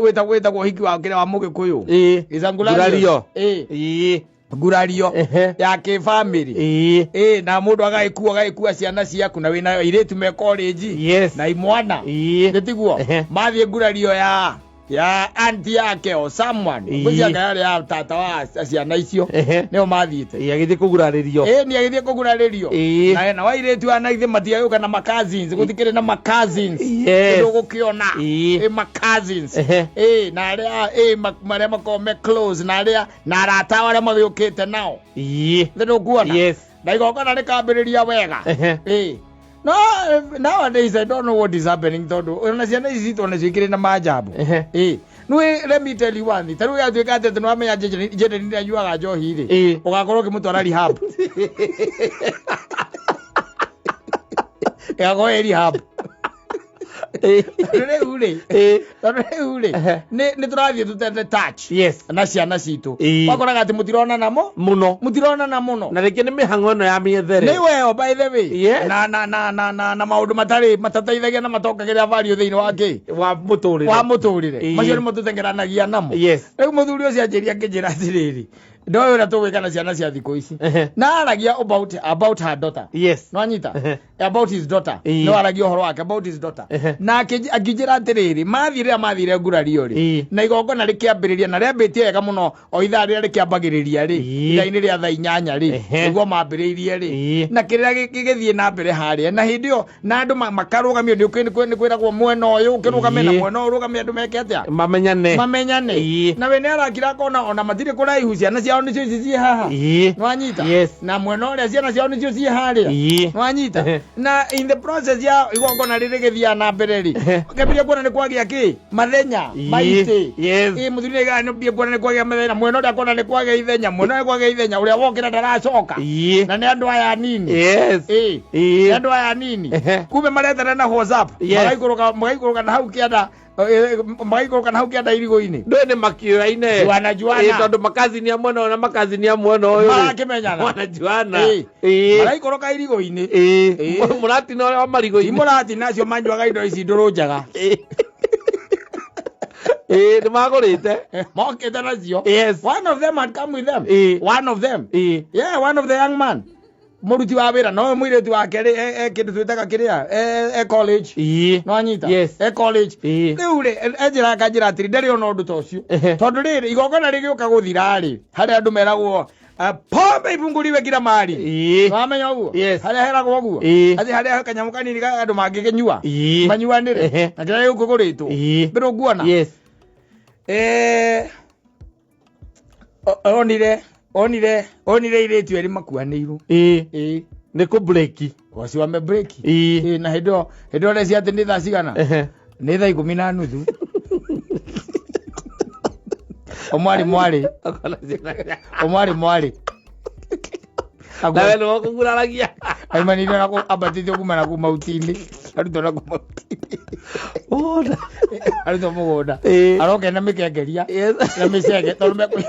wĩtagwo hiki wa kĩrĩa wa mũgĩkũyũ Ĩĩ. Icangurario. Ngurario. Ĩĩ. Ĩĩ. ngurario Ehe. ya kĩbamĩrĩ Ĩĩ. ĩĩ na mũndũ agagĩkua ciana ciaku na wĩna airĩtu me college Yes. na imwana Ĩĩ. nĩ tiguo Ehe. mathiĩ ngurario ya anti yake o someone Ĩĩ. ngwĩciria yarĩ ya tata wa ciana icio Ehe. nĩo mathiĩte Ĩĩ, agĩthiĩ kũgurarĩrio ĩĩ nĩ agĩthiĩ kũgurarĩrio Ĩĩ. na na wairĩtu ana ithe matiagĩũka na ma-cousins gũtikĩrĩ na ma-cousins Yes. ũndũ ũgũkĩona Ĩĩ. ĩ ma-cousins Ehe. ĩĩ na arĩa ĩ marĩa makoragwo me close na arĩa na arata ao arĩa magĩũkĩte nao Ĩĩ. thĩ ndũkuona Yes. na igongona rĩkambĩrĩria wega Ehe. ĩĩ no nowadays I don't know what is happening tondũ ona ciana ici citũ onacio ikĩrĩ na manjambo Ehe. ĩĩ nĩ let me tell you one thing ta rĩu yatuĩka atĩ atĩ nĩwamenya Jaden nĩ anyuaga njohi rĩ Ĩĩ. ũgakorwo ũkĩmũtwara rehab ĩgakorwo ĩ rehab Ĩĩ. tondũ rĩu rĩ Ĩĩ. tondũ rĩu rĩ Ehe. nĩ tũrathiĩ tũtete touch Yes. na ciana citũ Ĩĩ. wakoraga atĩ mũtironana mo Mũno. mũtironana mũno Na rĩngĩ nĩ mĩhang'o ĩno ya mĩethere. nĩ weo by the way Yes. na na na na na na maũndũ matarĩ matateithagia na matongagĩrĩra value thĩinĩ wa kĩ Wa mũtũrĩre. wa mũtũrĩre Ĩĩ. macio nĩmo tũtengeranagia namo Yes. rĩu mũthuri ũcio anjĩria akĩnjĩra atĩrĩrĩ Ndoĩ ũrĩa tũgwĩka na ciana cia thikũ ici. Na aragia about her daughter. Yes. Nwanyita about his daughter. Ĩĩ. No aragia ũhoro wake about his daughter. Na akĩnjĩra atĩrĩrĩ, mathiĩ rĩrĩa mathire ngurario rĩ, Ĩĩ. na igongona rĩkĩambĩrĩria na rĩambĩtie wega mũno o ithaa rĩrĩa rĩkĩambagĩrĩria rĩ, Ĩĩ. ithaa-inĩ rĩa thaa 8 rĩ, nĩguo mambĩrĩirie rĩ, Ĩĩ. na kĩrĩa gĩgĩthiĩ na mbere harĩa, na hĩndĩ ĩyo na andũ makarũgamio, nĩ kwĩragwo mwena ũyũ ũkĩrũgame na Ĩĩ. mwena ũyũ ũrũgame, andũ meke atĩa? Mamenyane. Mamenyane. Ĩĩ. Na we nĩ arakira akona ona matirĩ kũraihu, ciana ciao nĩcio ici ciĩ haha. Ĩĩ. Nwanyita? Yes. Na mwena ũrĩa ciana ciao nĩcio ciĩ harĩa. Ĩĩ. Nwanyita? Na in the process ya igongona rĩrĩ rĩgĩthiaga na mbere rĩ, ũkĩambĩrĩria kuona nĩ kwagĩa kĩ mathenya Ĩĩ. maitĩ. Yes. Ĩ mũthuri nĩ nĩ kuona nĩ kwagĩa mathenya mwena ũrĩa, kuona nĩ kwagĩa ithenya mwena ũrĩa, kwagĩa ithenya ũrĩa wokĩra ndaracoka. Ĩĩ. Na nĩ andũ aya anini. Yes. Ĩ Ĩĩ. nĩ andũ aya anini. Kumbe maretana na WhatsApp. Yes. Magaikũrũka na hau kĩanda, magaikũrũka na hau kĩanda irigũ-inĩ. Ndũĩ nĩ makĩoyaine. Juana, juana. Ĩĩ, tondũ makazini a mwena ũyũ na makazini a mwena ũyũ rĩ, Marakĩmenyana. Wanajuana. Ĩĩ. Ĩĩ. Maraikũrũka irigũ-inĩ. Ĩĩ. Ĩĩ. Mũratina ũrĩa wa Ti marigũ-inĩ. mũratina acio manyuaga indo ici ndũrũ njega. Ĩĩ. Ĩĩ, nĩ magũrĩte. Mokĩte nacio. Yes. One of them had come with them. Ĩĩ. One of them. Ĩĩ. Yeah, one of the young man, mũruti wa wĩra, no mũirĩtu wake rĩ, e kĩndũ twĩtaga kĩrĩa, e college. Ĩĩ. No anyita? Yes. E college. Ĩĩ. Rĩu rĩ, enjĩra akanjĩra atĩrĩ, ndarĩ ona ũndũ ta ũcio, tondũ rĩrĩ igongona rĩgĩũka gũthira rĩ, harĩa andũ meragwo pombe ibunguriwe kila mahali. Ĩĩ. Wamenya ũguo? Yes. Harĩa heragwo ũguo, Ĩĩ. atĩ harĩa kanyamũ kanini ka andũ mangĩkĩnyua, Ĩĩ. manyuanĩre, na kĩrĩa gĩgũkũgũrĩtwo. Ĩĩ. Mbere ũguona. Yes. Onire airĩtu erĩ makuanĩirwo. Ĩĩ. Ĩĩ. Nĩ kũbreki. Wacio wame breki. Ĩĩ. Ĩĩ, na hĩndĩ ĩyo reci atĩ nĩ thaa cigana? Nĩ thaa 10:30. Omwarĩ mwarĩ omwarĩ mwarĩ. Nawe nĩ wakũguraragia. Aimanire na ambatĩtio kuma na kuma uti-inĩ, arutwo na kuma uti-inĩ, arutwo mũgũnda. Ĩĩ. Aroka na mĩkengeria Yes. na mĩcege tondũ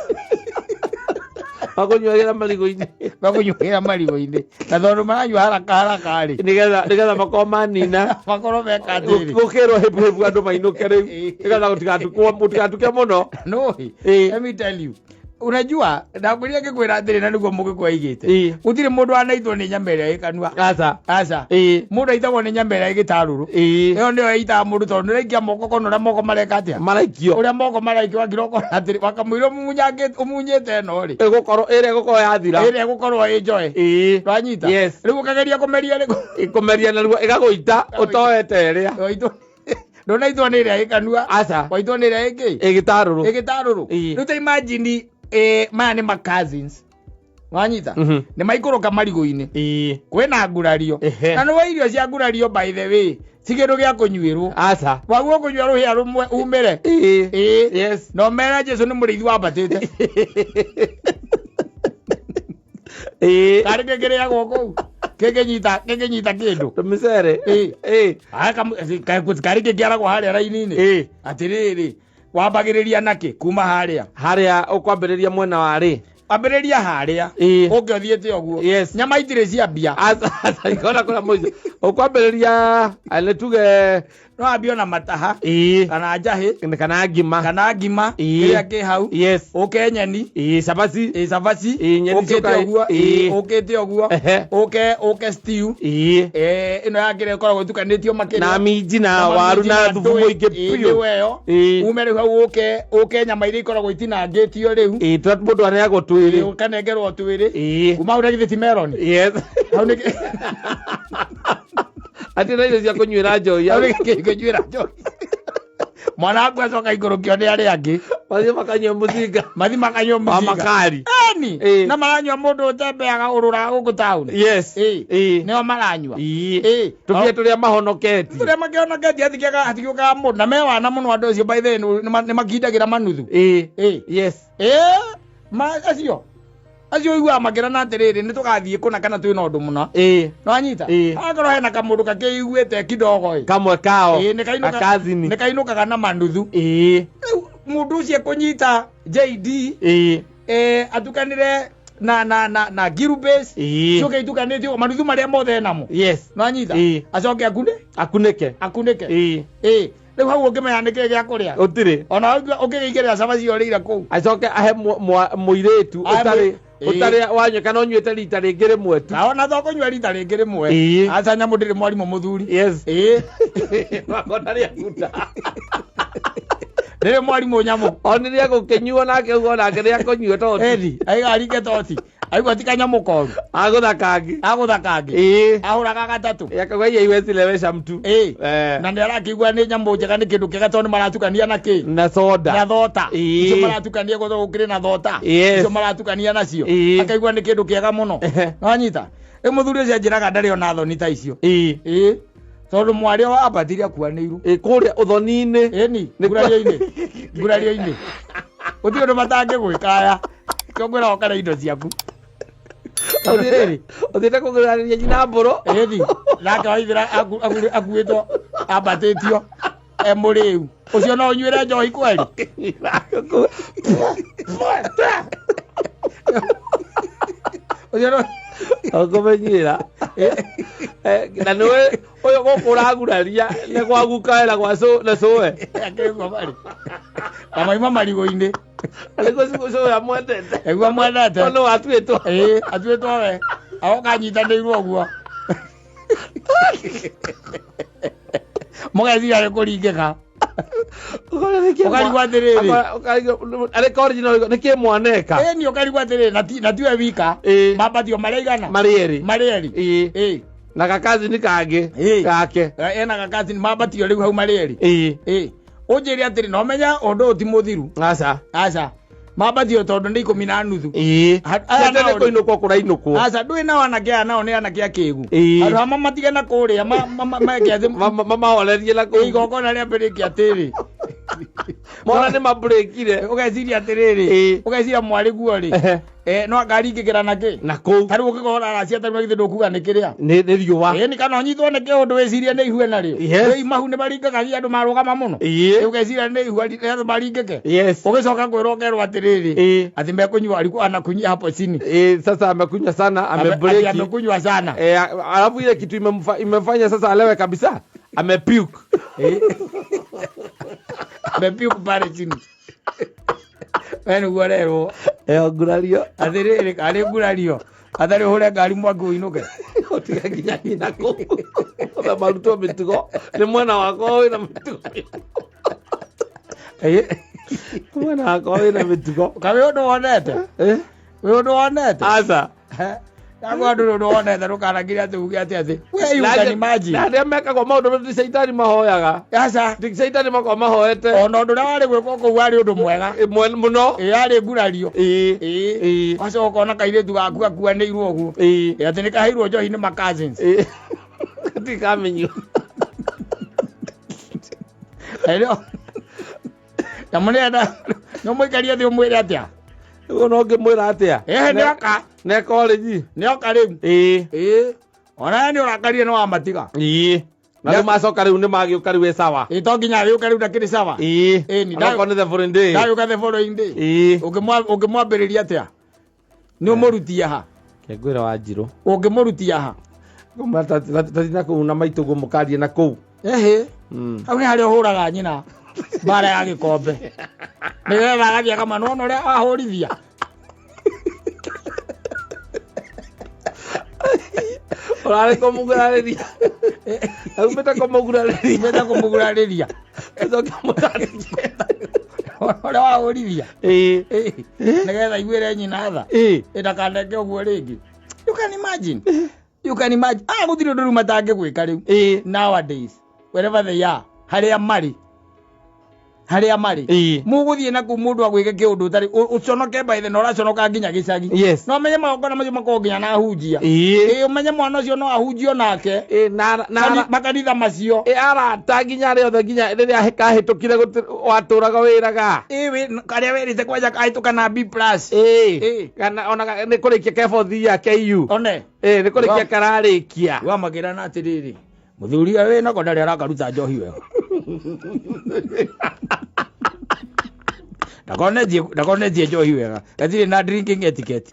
Makũnyuagĩra marigũ-inĩ. mekũnyuĩra marigũ-inĩ, na tondũ maranyua haraka haraka rĩ, Nĩgetha makorwo manina. Makorwo meka atĩrĩ. Gũkĩrwo hĩbu hĩbu andũ mainũke rĩu. Nĩgetha gũtigatuke mũno. No. Ĩĩ. Let me tell you, unajua ndakwĩrire ngĩkwĩra atĩrĩ, na nĩguo mũgĩkũyũ aigĩte, Ĩĩ. gũtirĩ mũndũ wanaitwo nĩ nyama ĩrĩa ĩ kanua. Aca. Aca. Ĩĩ. Mũndũ aitagwo nĩ nyama ĩrĩa ĩ gĩtarũrũ. Ĩĩ. Ĩyo nĩyo ĩitaga mũndũ, tondũ nĩũraikia moko kona ũrĩa moko mareka atĩa. Maraikio. Ũrĩa moko maraikio, wakira ũkona atĩrĩ, wakamũira ũmunyĩte ĩno rĩ, Ĩgũkorwo ĩrĩa ĩgũkorwo yathira. Ĩrĩa ĩgũkorwo ĩ njoe. Ĩĩ. Wanyita? Yes. Rĩu ũkageria kũmeria rĩ, Ĩkũmeria narua ĩgagũita ũtoete ĩrĩa. Ndũnaitwo nĩ ĩrĩa ĩ kanua. Aca. Waitwo nĩ ĩrĩa ĩngĩ. Ĩgĩtarũrũ. Ĩgĩtarũrũ. Ĩĩ. Rĩu ta imagine, maya nĩ ma cousins, wanyita? Nĩ maikũrũka marigũ-inĩ. Ĩĩ. Kwĩna ngurario. Na nĩwe irio cia ngurario, by the way, si kĩndũ gĩa kũnyuĩrwo. Aca. Waguo kũnyua rũhĩa rũmwe umĩre. Ĩĩ. Ĩĩ. Yes. No mera Jesu nĩ mũrĩithi wambatĩte. Ĩĩ. Karĩ kĩkĩrĩagwo kũu kĩngĩnyita kĩndũ. Tũmĩcere. Ĩĩ. Ĩĩ. Aya, karĩ kĩngĩaragwo harĩa raini-inĩ. Ĩĩ. Atĩrĩrĩ, wambagĩrĩria nakĩ kuma harĩa? Harĩa ũkwambĩrĩria mwena wa rĩ? Ambĩrĩria harĩa. Ĩĩ. Ũke ũthiĩte ũguo. Yes. Nyama itirĩ ciambia. Aca, aca, ikona kũrĩa mũico. Ũkwambĩrĩria nĩ tuge. No ambie ona mataha. Ĩĩ. Kana njahĩ. Kana ngima. Kana ngima. Ĩĩ. Kĩrĩa kĩ hau. Yes. Ũke nyeni. Ĩĩ, cabaci. Ĩ cabaci. Ĩĩ, nyeni Ũkĩte cioka- ũguo. Ĩĩ. Ĩĩ, ũkĩte ũguo. Ũke stew. Ĩĩ. Ĩno ya kĩrĩa ĩkoragwo ĩtukanĩtio makĩria. Na minji na waru na thubu mũingĩ biũ. Nĩwe ĩyo. Ĩĩ. Ume rĩu hau ũke nyama iria ikoragwo itinangĩtio rĩu. Ĩĩ, mũndũ aneagwo twĩrĩ. Ĩĩ, ũkanengerwo twĩrĩ. Ĩĩ. Kuma hau na githĩ ti melon? Yes. Hau nĩ Atĩ na irio cia kũnyuĩra njohi. Hau nĩ kũnyuĩra njohi. Mwana waku acoka ikũrũkio nĩ arĩa angĩ. Mathiĩ makanyua mũcinga. Mathi makanyua Wa mũcinga. makari. Eni. Ĩĩ. Na maranyua mũndũ ũtembeaga ũrũraga gũkũ taũni. Yes. Ĩĩ. Ĩĩ. Nĩo maranyua. Ĩĩ. Ĩĩ. Tũbie tũrĩa mahonoketie. Tũrĩa makĩhonoketie hatigiũkaga mũndũ na me wana mũno andũ acio, by the way, nĩ makindagĩra manuthu. Ĩĩ. Ĩĩ. Yes. Ĩĩ, ma acio ũiguaga makĩrana atĩrĩrĩ, nĩ tũgathiĩ kũna kana twĩna ũndũ mũna. Ĩĩ. Nĩwanyita? Ĩĩ. Akorwo hena kamũndũ kakĩiguĩte kidogo ĩ. Kamwe kao. Ĩĩ, Akazini. nĩ kainũkaga na manuthu. Ĩĩ. Rĩu mũndũ ũcio ekũnyita JD, Ĩĩ. atukanĩre na girubase. Ĩĩ. Coke itukanĩtio manuthu marĩa mothe enamo. Yes. Nĩwanyita? Ĩĩ. Acoke akune Akunĩke. Akunĩke. Ĩĩ. Ĩĩ. Rĩu hau ũngĩmenya nĩ kĩĩ gĩa kũrĩa. Ũtirĩ. Ona ũngĩgĩikĩrĩra cabaci ũrĩire kũu. Acoke ahe mũirĩtu Ahe ũtarĩ Ĩĩ. ũtarĩ wanyua kana ũnyuĩte rita rĩngĩ rĩmwe tu. Na ona to kũnyua rita rĩngĩ rĩmwe. Ĩĩ. Aca nyamũ ndĩrĩ mwarimũ mũthuri. Yes. Ĩĩ. Wakona rĩaguta. Ndĩrĩ mwarimũ nyamũ. Onire agũkĩnyuo nake ũguo nake nĩakũnyua toti. Ĩni, aiga aringe toti. Aigua ti kanyamũ koru. Agũtha kangĩ. Agũtha kangĩ. Ĩĩ. Ahũraga gatatũ. Akauga iye iwezi lewesha mtu. Ĩĩ. Eh. Na nĩ arakĩigua nĩ nyamũ njega nĩ kĩndũ kĩega tondũ nĩ maratukania na kĩ? Na soda. Na thota. Ĩĩ. Icio maratukania gũthũ gũkĩrĩ na thota. Yes. Icio maratukania nacio. Ĩĩ. Akaigua nĩ kĩndũ kĩega mũno. Ehe. Wanyita? Rĩu mũthuri ũcio anjĩraga ndarĩ ona thoni ta icio. Ĩĩ. Ĩĩ. Tondũ mwarĩ wa ambatire akuanĩirwo. Ĩĩ kũrĩa ũthoni-inĩ. Ĩni, ngurario-inĩ. Ngurario-inĩ. Gũtirĩ ũndũ matangĩgwĩka aya. Kĩo ngwĩra ũkare indo ciaku. Tondũ rĩrĩ, Ũthiĩte kũgũranĩria nyina mbũrũ. Ĩni, nake waithĩra akuĩtwo ambatĩtio e mũrĩu. Ũcio no ũnyuĩre njohi kweri? Ũcio no Ũkũmenyera. Na nĩwe ũyũ gũkũ ũraguraria nĩ gwa gukawe na gwa na cũwe. Akĩigua marĩ. Na maima marigũ-inĩ. Na nĩguo cũwe amwendete. Aigua mwendete. Tondũ atuĩtwo. Ĩĩ, atuĩtwo we. Agoka anyitanĩirwo ũguo. Mũgeciria nĩ kũringĩka. Ũkarigwo atĩrĩrĩ. Arĩ college no nĩkĩ mwaneka. Ĩni ũkarigwo atĩrĩrĩ na tiwe wika. Ĩĩ. Mambatio marĩ aigana? Marĩ erĩ. Marĩ erĩ. Ĩĩ. Ĩĩ. Na gakazi nĩ kangĩ. Ĩĩ. Gake. Ena gakazi mambatio rĩu hau marĩ erĩ. Ĩĩ. Ĩĩ. Ũnjĩre atĩrĩ no menya ũndũ ũyũ ti mũthiru. Aca. Aca. Mambatio tondũ nĩ 10:30. Ĩĩ. Aya Tete nao nĩ kũinũkwo kũrainũkwo. Aca ndũĩ nao anake aya nao nĩ anake akĩgu. Ĩĩ. Handũ ha mamatige na kũrĩa meke atĩ Mamahorerie na kũu. Igongona rĩambĩrĩkia atĩrĩ. Mona nĩ mabreakire. Ũgeciria atĩrĩrĩ. Ĩĩ. Ũgeciria mwarĩ guo rĩ. Ehe. No akaringĩkĩra na kĩ? Na kũu. Ta rĩu ũngĩkorwo ũraracia ta rĩu githĩ ndũkuga nĩ kĩrĩa? Nĩ riũa. Ĩĩ nĩ kana ũnyitwo nĩ kĩũndũ wĩcirie nĩ ihue narĩo. Yes. Rĩu mahu nĩ maringĩkagia andũ marũgama mũno. Ĩĩ. Rĩu ũgeciria nĩ ihua andũ maringĩke. Yes. Ũgĩcoka kwĩrwo ũkerwo atĩrĩrĩ. Ĩĩ. Atĩ mekũnyua alikuwa anakunyia hapo chini. Ĩĩ, sasa amekunywa sana, Ati amebreki. amekunywa sana. Alafu ile kitu imemfanya sasa alewe kabisa. Amepuke. Amepuke pale chini. We nĩguo ũrerwo. Ngurario. Atĩrĩrĩ, karĩ ngurario. Atarĩ ũhũre ngari mwaki ũinũke. Ũtige nginya nyina kũu. Othe marutwo mĩtugo. Nĩ mwena wakwa wĩna mĩtugo. Ĩĩ. Mwena wakwa wĩna mĩtugo. Ka wĩ ũndũ wonete? Wĩ ũndũ wonete? Aca. Ndakwa ndũrĩ ũndũ wonete ndũkanakire atĩ uge atĩ atĩ. We you can imagine. Na arĩa mekagwo maũndũ ti caitani mahoyaga. Aca. Ti caitani makoragwo mahoete. Ona ũndũ ũrĩa warĩ gwĩkwo kũu warĩ ũndũ mwega. Mũno. Ĩĩ, yarĩ ngurario. Ĩĩ. Ĩĩ. Ĩĩ. Wacoka ũkona kairĩtu gaku gakuanĩirwo ũguo. Ĩĩ. Ĩĩ, atĩ nĩ kaheirwo njohi nĩ ma cousins. Ĩĩ. Gatikamenywo. Ĩrĩo. Nyamũ nĩenda no mũikarie thĩ ũmwĩre atĩa? Ũguo no ngĩmwĩra atĩa? Ĩhĩ, nĩoka. Ne college. Nĩoka rĩu. Ĩĩ. Ĩĩ. Ona we nĩũrakarire nĩwamatiga. Ĩĩ. Na rĩu macoka rĩu nĩmagĩũka rĩu ĩ sawa. Ĩĩ, to nginya agĩũke rĩu ndakĩrĩ sawa. Ĩĩ. Ĩĩ, ni Onokorwo nĩ the following day. Ndagĩũka the following day. Ĩĩ. Ũngĩmwambĩrĩria atĩa? Nĩ ũmũrutie ha? Ke ngwĩra Wanjirũ. Ũngĩmũrutia ha? Ngũmwĩra tathi na kũu na maitũ guo mũkarie na kũu. Ĩhĩ. Hau nĩ harĩa ũhũraga nyina mbara ya gĩkombe. Nĩgetha agathiĩ akama nĩwona ũrĩa ahũrithia. Ũrarĩ kũmũgurarĩria. Aumĩte kũmũgurarĩria. Umĩte kũmũgurarĩria. Ũcoke ũmũtarĩrie. Ũrĩa wahũrithia. Ĩĩ. Ĩĩ. Nĩgetha aiguĩre nyina tha. Ĩĩ. Ĩ ndakaneke ũguo rĩngĩ. You can imagine. You can imagine. Aya gũtirĩ ũndũ rĩu matangĩgwĩka rĩu. Ĩĩ. Nowadays, wherever they are, harĩa marĩ. Harĩa marĩ. Ĩĩ. Mũgũthiĩ na kũu mũndũ agwĩke kĩũndũ ũtarĩ ũconoke by the na ũraconoka nginya gĩcagi. Yes. No ũmenye magongona macio makoragwo nginya na ahunjia. Ĩĩ. Ĩĩ, ũmenye mwana ũcio no ahunjio nake. Ĩĩ, na na Makanitha macio. Ĩ, arata nginya arĩa othe nginya rĩrĩa kahĩtũkire watũraga wĩraga. Ĩĩ, karĩa werĩte kwanja kahĩtũka na B plus. Ĩĩ. Ĩĩ. Kana ona nĩ kũrĩkia ke fourth year KU. One. Ĩĩ, nĩ kũrĩkia kararĩkia. Wamakĩra na atĩrĩrĩ. Mũthuri ũyũ wĩna ko ndarĩ arakaruta njohi wega. Ndakonetie njohi wega. Gatirĩ na drinking etiquette.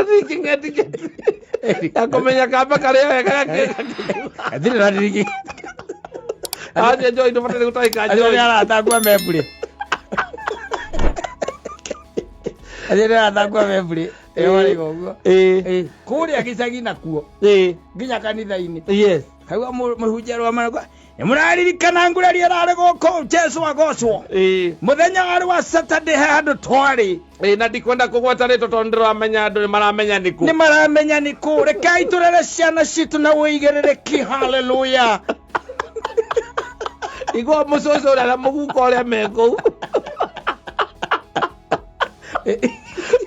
Drinking etiquette. Ya kũmenya kamba karĩa wega. Gatirĩ na ndiriki. Acio njohi ndũbataire gũtahĩka. Acio nĩ Njohi. arata akwa mebure. Acio nĩ arata akwa mebure. Ĩyo marĩga ũguo. Ĩĩ. Ĩ, kũrĩa gĩcagi nakuo nginya kanitha-inĩ kaigua mũhunjia rwa nĩ mũraririkana ngurari ĩrarĩ gũkũ Jesu agocwo. Mũthenya warĩ wa Saturday he handũ twarĩ. Ĩĩ, na ndikwenda kũgweta rĩtwa tondũ ndĩramenya andũ nĩ maramenya nĩkũ. Nĩ maramenya nĩ kũ. Rekei tũrere ciana citũ na ũigĩrĩrĩki. Haleluya. Igua mũcũcũ ũrĩa na mũguka ũrĩa me kũu,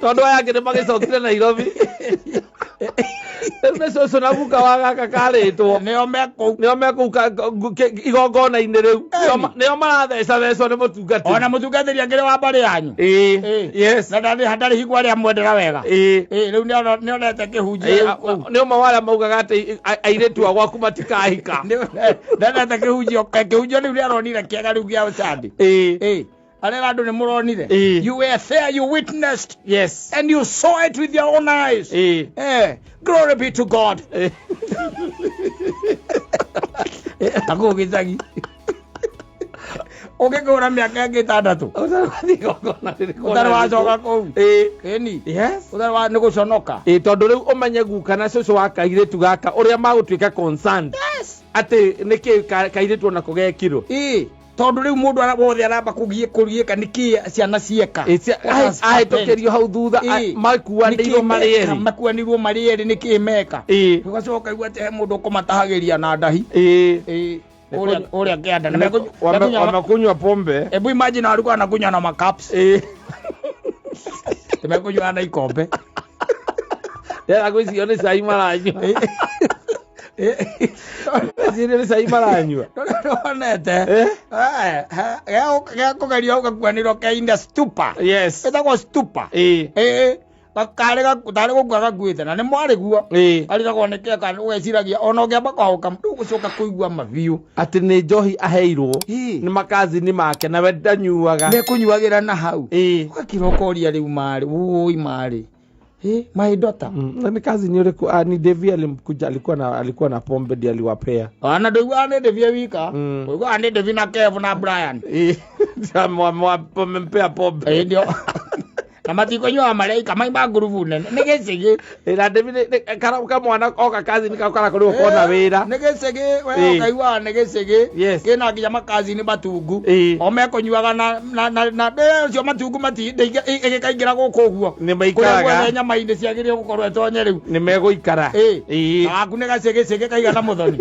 tondũ aya angĩ nĩ magĩcokire Nairobi. Rĩu nĩ cũcũ na guka wa gaka karĩtwo. Nĩo me kũu. Nĩo me kũu igongona-inĩ rĩu. Nĩo marathecacecwo nĩ mũtungatĩri. Ona mũtungatĩri akĩrĩ wa mbarĩ yanyu. Na ndarĩ hingo arĩa mwendera wega. Ĩ, rĩu nĩonete kĩhunjio rĩu kũu. Nĩ ũmwe wa arĩa maugaga atĩ airĩtu a gwaku matikahika. Nĩonete kĩhunjio rĩu nĩaronire kĩega rĩu gĩa Sunday. Ĩ, arĩa andũ nĩ mũronire. You were there, you witnessed and you saw it with your own eyes. Glory be to God. Akũu gĩcagi ũngĩkũra mĩaka ĩngĩ 6. Ũtarĩ wathiĩ igongona rĩrĩkũ? Ũtarĩ wacoka kũu. Ĩni. Ũtarĩ wa nĩ gũconoka. Ĩĩ, tondũ rĩu ũmenye guka na cũcũ wa kairĩtu gaka ũrĩa magũtuĩka concerned atĩ nĩkĩ kairĩtu onako gekirwo. Ĩ, tondũ rĩu mũndũ wothe aramba kũgiĩka nĩkĩ ciana cieka. What has happened? Ahĩtũkĩrio hau thutha makuanĩirwo Nĩkĩ marĩ meka? erĩ. Makuanĩirwo marĩ erĩ, nĩkĩ meka? Ũgacoka ũkaigua atĩ he mũndũ ũkũmatahagĩria na ndahi. Ĩ, kũrĩa kĩanda. Na Wamekunywa pombe. Ebu imagine walikuwa wanakunywa na macups. Tumekunywa na ikombe. Ndĩrera ngwĩciria nĩ cai maranyua. Ngwĩciria nĩ cai maranyua. Ndonete. Gĩa kũgeria ũgakuanĩrwo keina stupa. Ĩtagwo stupa. Ĩ, karĩ tarĩ gũkua gakuĩte na nĩ mwarĩ guo. Arigagwo nĩ kĩo kana ũgeciragia ona ũngĩamba kwahũka ndũgũcoka kũigua mabiũ. Atĩ nĩ njohi aheirwo nĩ makazini make na we ndanyuaga. Mekũnyuagĩra na hau. Ũgakira ũkoria rĩu marĩ ũi marĩ. My daughter. Na ni kazi ũrĩkũ? Ah, ni Devi alimkuja, alikuwa na pombe ndiye aliwapea. Ona ndũiguaga nĩ Devi wika. Ũiguaga nĩ Devi na Kev na Brian. Wamempea pombe. Ĩ, ndio. Na matikũnyuaga mareika maima ngurubu nene nĩ gĩcĩgĩ. Na Devi kamwana oka kazi nĩkao karakorirwo kona wĩra. Nĩ gĩcĩgĩ we ũkaiguaga nĩ gĩcĩgĩ. Kĩna nginya makazi nĩ matungu. O mekũnyuaga na ũcio matungu mati ĩgĩkaingĩra gũkũ ũguo. Nĩ Kũrĩa maikaraga. guothe nyama-inĩ ciagĩrĩire gũkorwo ĩtonye rĩu. Nĩ megũikara. Gaku nĩ gacĩgĩcĩgĩ kaigana mũthoni.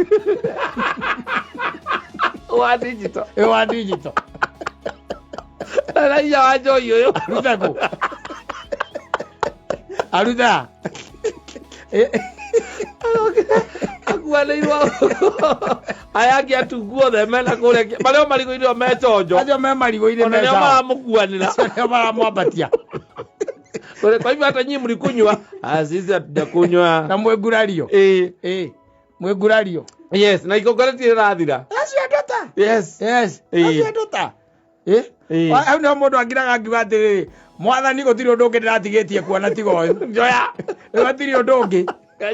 Wa digital. Ĩ, wa digital. Raia wa njohi ũyũ. Arute kũ? Aruta. Akuanĩirwo aya angĩ atungu othe mena kũrĩa marĩa marigũ-inĩ o me chonjo. Acio me marigũ-inĩ Ona me nĩo sawa. maramũkuanĩra. Acio nĩo maramwambatia. Kwa hivyo hata nyinyi mlikunywa, ah, sisi hatujakunywa. Na mwĩngurario. Mwĩngurario. Yes, na igongona rĩtirĩ rĩrathira. Acio andũ ta. Yes. Acio andũ ta. Hau nĩho mũndũ angiraga angiuga atĩrĩrĩ, mwathani gũtirĩ ũndũ ũngĩ ndĩratigĩtie kuona tiga ũyũ. Njoya. Gũtirĩ ũndũ ũngĩ.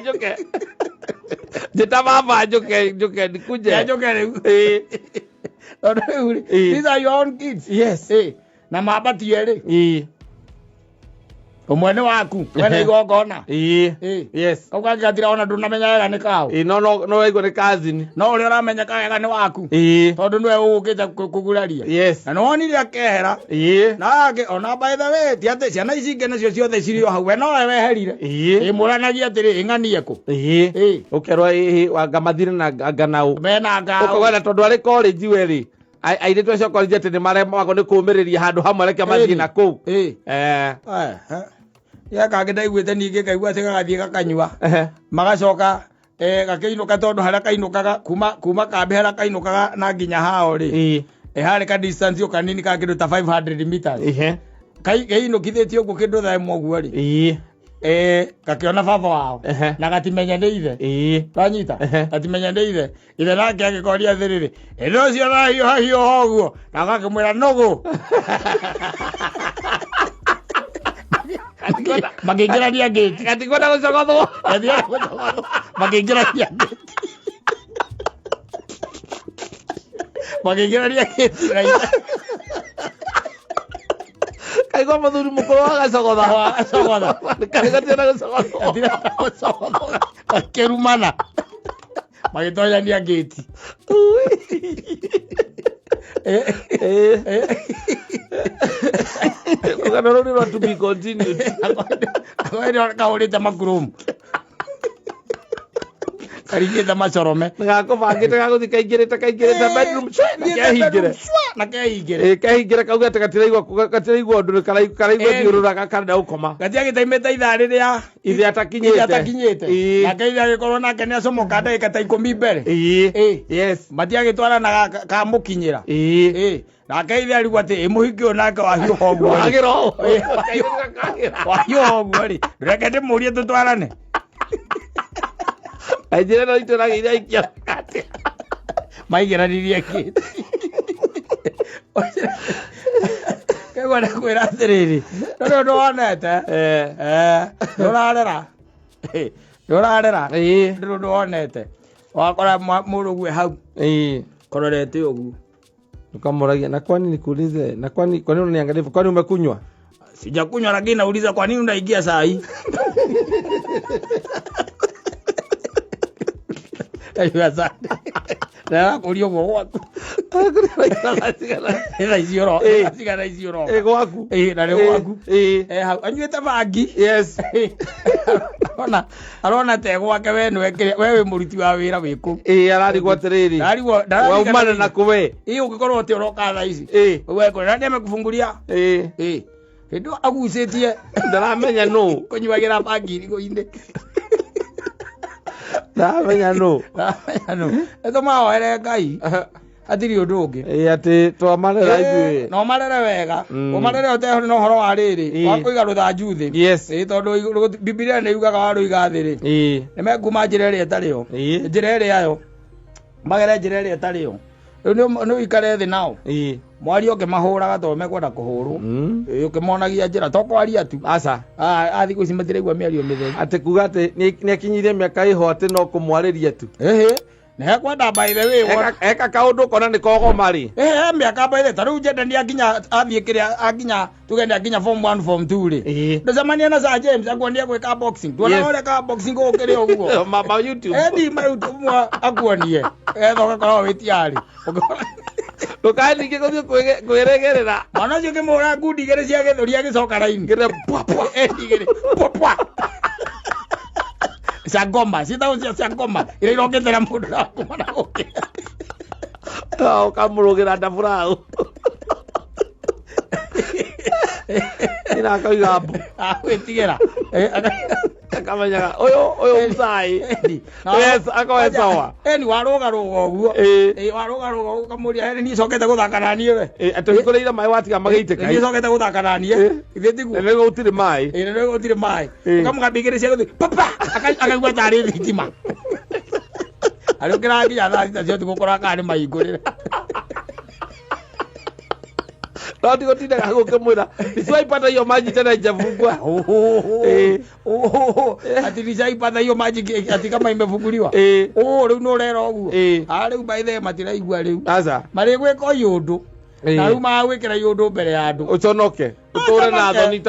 Njũke. Njĩta baba njũke, njũke nikuje. Njũke rĩu. Tondũ rĩu rĩ, these are your own kids. Na mambatie rĩ. Ũmwe nĩ waku, wena igongona. Kau kangĩ gatirona ndũnamenya wega nĩ kaũ. No, no, no waigua nĩ cousin. No ũrĩa ũramenya ka wega nĩ waku. Tondũ nĩwe ũgũkĩte kũguraria. Na nĩwonire akehera. Na aya angĩ, ona by the way, ti atĩ ciana ici ingĩ nacio ciothe cirĩ o hau, we nowe weherire. Ĩ, mũranagia atĩrĩ, ĩng'anie kũ? Ũkerwo anga mathire na anga nao. Mena anga. Ũkauga na tondũ arĩ college we rĩ, airĩtu acio college atĩ nĩ maremagwo nĩ kũũmĩrĩria handũ hamwe, reke mathiĩ na kũu. Ya kangĩ ndaiguĩte ningĩ ngaigua atĩ gagathiĩ gakanyua. Magacoka gakĩinũka tondũ harĩa kainũkaga kuma kambĩ harĩa kainũkaga na nginya hao rĩ. Harĩ ka distance o kanini ka kĩndũ ta 500 meters. Kainũkithĩtie ũguo kĩndũ thaa ĩmwe ũguo rĩ. Gakĩona baba wao. Na gatimenya nĩ ithe. Wanyita? Gatimenya nĩ ithe. Ithe nake agĩkoria atĩrĩrĩ, ĩndĩ ũcio ũrahiũha hiũha ũguo. Na gakĩmwĩra nũgũ. Makĩingĩrania ngĩti. Gatikwenda gũcogothwo. Gatikwenda gũcogothwo. Makĩingĩrania ngĩti. Makĩingĩrania ngĩti na ithe. Kaigua mũthuri mũkũrũ agacogotha. Agacogotha. Karĩ gatienda gũcogothwo. Gatienda gũcogothwo. Makĩrumana. Magĩtonyania ngĩti. Rũgano rũu nĩ rwa to be continued. Kahũrĩte makurumu. Karingĩte macorome. Gakũbangĩte gagũthiĩ kaingĩrĩte kaingĩrĩte bedroom cwe, na kehingĩre. Na kehingĩre. Ĩ, kehingĩre kauge atĩ gatiraigua ũndũ karaigua thiũrũraga karenda gũkoma. Gatiagĩtaimĩte ithaa rĩrĩa Ithe atakinyĩte. Ithe atakinyĩte. Ĩ. Nake ithe agĩkorwo nake nĩacomoka ndagĩka ta 10 mbere. Ĩ. Ĩ. Yes. Matiagĩtwarana kamũkinyĩra. Ĩ. Ĩ. Nake ithe arigwo atĩ ĩ mũhiki ũyũ nake wahiũha ũguo rĩ. Wagĩra ũũ. Ĩ. Kagĩra. Wahiũha ũguo rĩ. Reke ndĩmũrie tũtwarane. Njĩra ĩno itũ ĩragĩire aikia atĩa. Maigĩranirie ngĩti. Kaigua ndakwĩra atĩrĩrĩ, ndũrĩ ũndũ wonete. Ndũrarera. Ndũrarera. Ĩ. Ndũrĩ ũndũ wonete. Wakora mũrũgue hau. Ĩ. Kororete ũguo. Ukamũragia na kwani nikuulize, na kwani kwa nini unaniangalia hivyo? Kwani umekunywa? Sijakunywa lakini nauliza kwa nini unaingia saa hii? Ayua asante. Ndĩrakũria ũguo gwaku. Thaa ici cigana ici ũroka. Ĩ gwaku. Ĩ, na nĩ gwaku. Ĩ. Eh, hau anyuĩte bangi. Yes. Arona arona te gwake we nĩwe kĩrĩa we wĩ mũruti wa wĩra wĩ kũu. Ĩ ararigwo atĩrĩrĩ. Ndarigwo Waumana na kũ we? Ĩ ũngĩkorwo atĩ ũroka thaa ici. Ĩ. We kwĩra nani amekufungulia? Ĩ. Ĩ. Hĩndĩ ĩyo agucĩtie Ndaramenya nũ. kũnyuagĩra bangi irigũ-inĩ. Ndaramenya nũ. Ndaramenya nũ. Nĩtũmahoere Ngai. Hatirĩ ũndũ ũngĩ. Ĩ atĩ twamarera ithuĩ. No marere wega. Ũmarere ũtehũrĩ na ũhoro wa rĩrĩ. Wa kũiga rũthanju thĩ. Yes. Ĩ tondũ Bibilia nĩ yugaga warũiga thĩ rĩ. Ĩ. Nĩ mekuma njĩra ĩrĩa ĩtarĩ yo. Ĩ. Njĩra ĩrĩa yo. Magere njĩra ĩrĩa ĩtarĩ yo. Rĩu nĩ ũikare thĩ nao. Ĩ. Mwario ũkĩmahũraga tondũ mekwenda kũhũrwo. Ĩ ũkĩmonagia njĩra to kwaria tu. Aca. A thikũ ici matiraigua mĩario mĩtheri. Atĩ kuga atĩ nĩakinyirie mĩaka ĩho atĩ no kũmwarĩria tu. Ĩhĩ. Nĩ hekwenda by the way. Eka kaũndũ kona nĩ kogoma rĩ. Ĩhĩ mĩaka by the ta rĩu njende nĩ athiĩ kĩrĩa akinya tuge nĩ akinya form 1 form 2 rĩ. Ndũcemania na Sir James akuonie gwĩka boxing. Tuona ũrĩa boxing gũkĩrĩ ũguo. Ma YouTube. Endi ma YouTube akuonie. Etha ũgakorwo wĩ tiarĩ. Ndũkae ningĩ gũthiĩ kwĩregerera. Mwana ũcio ũkĩmũhũra ngundi igĩrĩ cia gĩthũri agĩcoka raini. Ngĩre pwa pwa. Endi igĩrĩ pwa pwa. Cia ngoma, ciĩtagwo cia ngoma. Iria irokĩte na mũndũ na kuma na gũkĩ. Ũkamũrũgĩra ndabura hau. Ina akauga mbu. Agwĩtigĩra. Akamenyaga ũyũ mũcai. Yes, akoe sawa. Eni warũgarũga ũguo. Ĩ. Warũgarũga ũkamũria niĩ cokete gũthaka na niĩ we. Atĩ ũhingũrĩire maĩ watiga magĩitĩka. Niĩ cokete gũthaka na niĩ. Ithe tiguo. Nĩguo gũtirĩ maĩ. Ĩ nĩguo gũtirĩ maĩ. Ũkamũgambia igĩrĩ cia gũthiĩ papa akaigua tarĩ thitima. Arĩũkĩraga nginya thaa 6 cia ũtukũ kũrora kana nĩ mahingũrĩre. No ndigũtindaga hau ũkĩmwĩra nisiwaipata hiyo maji tena haijafungwa. Ati nishaipata hiyo maji ati kama imefunguliwa. Rĩu nĩ ũrera ũguo. Rĩu by the way matiraigua rĩu. Aca. Marĩgwĩka iũndũ. Na rĩu magwĩkĩra iũndũ mbere ya andũ. Ũconoke. Ũtũre na thoni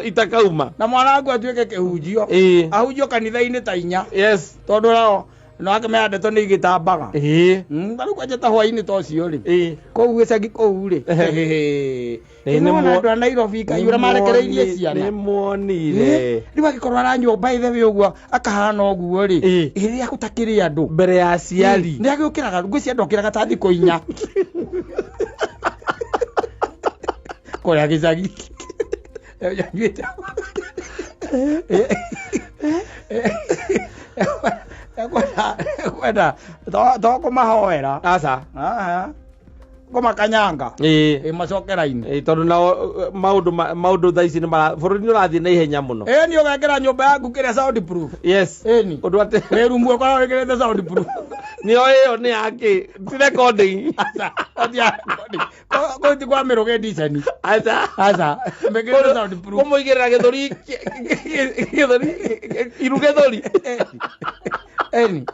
itakauma. Na mwana waku atuĩke kĩhunjio. Ahunjio kanitha-inĩ ta 4. Yes. Tondũ nao no akĩmenya ndeto nĩ igĩtambaga. Rĩu kwanja ta hwaĩ-inĩ ta ũcio rĩ. Kũu gĩcagi kũu rĩ. Nĩ andũ a Nairobi Ngai ũrĩa marekereirie ciana. Nĩ muonire. Rĩu angĩkorwo aranyua by the way ũguo akahana ũguo rĩ. Rĩrĩa gũtakĩrĩ andũ. Mbere ya aciari. Nĩ agĩũkĩraga ngwĩciria ndokĩraga ta thikũ 4. Kũrĩa gĩcagi. Anyuĩte. Kwenda to kũmahoera. Aca. Kũmakanyanga. Ĩĩ. Ĩ macoke raini. Ĩĩ, tondũ nao maũndũ maũndũ thaa ici nĩ mara bũrũri nĩ ũrathiĩ na ihenya mũno. Ĩni ũgekĩra nyũmba yaku kĩrĩa sound proof. Yes. Ĩni. Ũndũ atĩ Wĩ rumu ũkoragwo wĩkĩrĩte sound proof. Nĩyo ĩyo nĩ yakĩ ti recording. Aca, ti ya recording. Kũu ti kwa mĩrũgĩ ndiceni. Aca. Aca, mĩkĩrĩte sound proof. Kũmũigĩrĩra gĩthũri gĩthũri iru gĩthũri. Eni.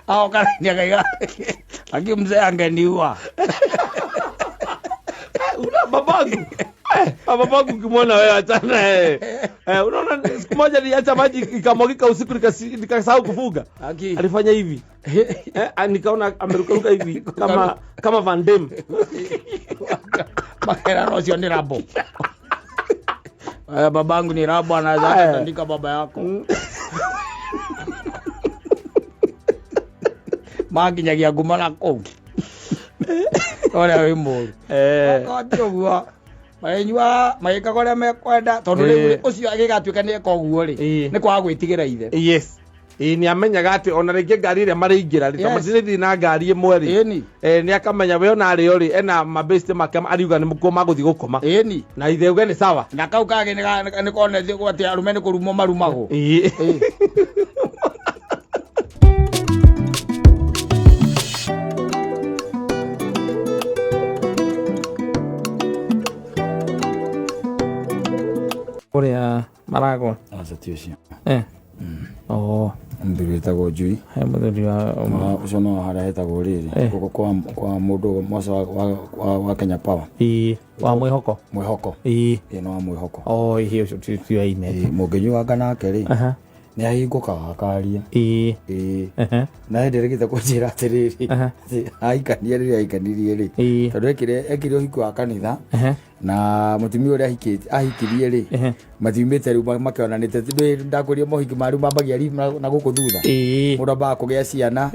Aoka raini akaiga aki mzee angeniua. Una babangu. Babangu ukimwona wewe achana eh. Unaona siku moja niliacha maji ikamwagika usiku nikasahau kufuga. Aki. Alifanya hivi. Nikaona amerukaruka hivi kama Van Damme. Makera ũcio nĩ rabo. Babangu ni rabo, anaweza kutandika baba yako. Makinyagia nguma na kũu. Ũrĩa wĩ mũru. Okorwo ti ũguo, marĩnyuaga magĩkaga ũrĩa mekwenda, tondũ rĩu ũcio agĩgatuĩka nĩ eka ũguo rĩ, nĩ kwaga gwĩtigĩra ithe. Yes. Ĩĩ, nĩ amenyaga atĩ ona rĩngĩ ngari ĩrĩa marĩingĩra rĩ, tondũ matirĩthiĩ na ngari ĩmwe rĩ. Ĩni. Nĩ akamenya we ona arĩo rĩ, ena mabĩcite make ariuga nĩ kuo magũthiĩ gũkoma. Ĩni. Na ithe uge nĩ sawa. Na kau kangĩ nĩ konetio atĩ arũme nĩ kũrumwo marumagwo. Ĩĩ. Kũrĩa maragwa. Aca ti ũcio. Oh. Mũthuri wĩtagwo Njui. He mũthuri wa Ũcio no harĩa hetagwo rĩrĩ. Gũkũ kwa mũndũ mwaca wa Kenya Power. Ĩĩ, wa mwĩhoko. Mwĩhoko. Ĩĩ. Ĩĩ, no wa mwĩhoko. Oh, ĩĩ, ũcio tiũaine. Ĩĩ, mũngĩnyuanga nake rĩ, nĩ ahingũkaga akaria. Ĩĩ. Ĩĩ. Na hĩndĩ ĩrĩkĩte kũnjĩra atĩrĩrĩ, atĩ ahikania rĩrĩa ahikanirie rĩ, tondũ ekire ũhiki wa kanitha, na mũtumia ũrĩa ahikirie rĩ, matiumĩte rĩu makĩonanĩte. Ndakwĩrire mohiki ma rĩu mambagia na gũkũ thutha. Mũndũ ambaga kũgĩa ciana.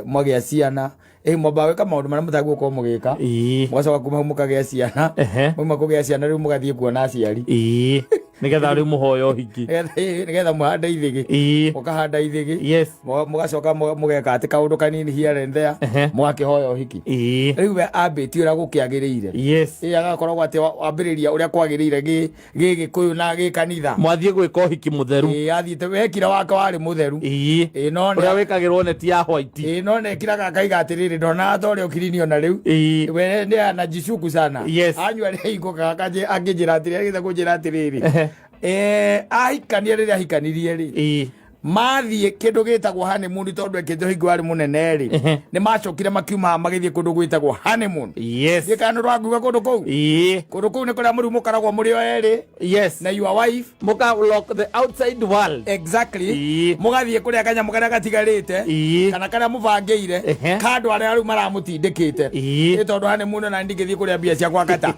Mwagĩa ciana. Mwambaga gwĩka maũndũ marĩa mũtagĩrĩirwo gũkorwo mũgĩka. Mũgacoka kuma hau mũkagĩa ciana. Mwauma kũgĩa ciana rĩu mũgathiĩ kuona aciari. Nĩgetha rĩu mũhoe ũhiki. Nĩgetha mũhande ithĩgĩ. Mũkahanda ithĩgĩ. Mũgacoka mũgeka atĩ kaũndũ kanini here and there. Mũgakĩhoya ũhiki. Rĩu we ambĩtie ũrĩa gũkĩagĩrĩire. Agakoragwo atĩ wambĩrĩria ũrĩa kwagĩrĩire gĩ Gĩkũyũ na gĩ kanitha. Mwathiĩ gwĩka ũhiki mũtheru. Athiĩte wekira wake warĩ mũtheru. No Ũrĩa wĩkagĩrwo neti ya white. No nekiraga akaiga atĩrĩrĩ, ndonaga ta ũrĩa ũkirini ona rĩu. We nĩ anajishuku sana. Anyua nĩ ahingũkaga akĩnjĩra atĩrĩrĩ, agĩte kũnjĩra atĩrĩrĩ. Ahikania rĩrĩa ahikanirie rĩ. Mathiĩ kĩndũ gĩtagwo honeymoon tondũ ekĩte ũhiki warĩ mũnene rĩ. Nĩ macokire makiuma magĩthiĩ kũndũ gwĩtagwo honeymoon. Thiĩ kana nĩ ũrakuga kũndũ kũu? Kũndũ kũu nĩ kũrĩa mũrĩ mũkaragwo mũrĩ o erĩ. Na your wife. Mũka lock the outside world. Exactly. Mũgathiĩ kũrĩa kanyamũ karĩa gatigarĩte. Kana karĩa mũbangĩire. Ka andũ arĩa rĩu maramũtindĩkĩte. Nĩ tondũ honeymoon ona ndingĩthiĩ kũrĩa mbia ciakwa kata.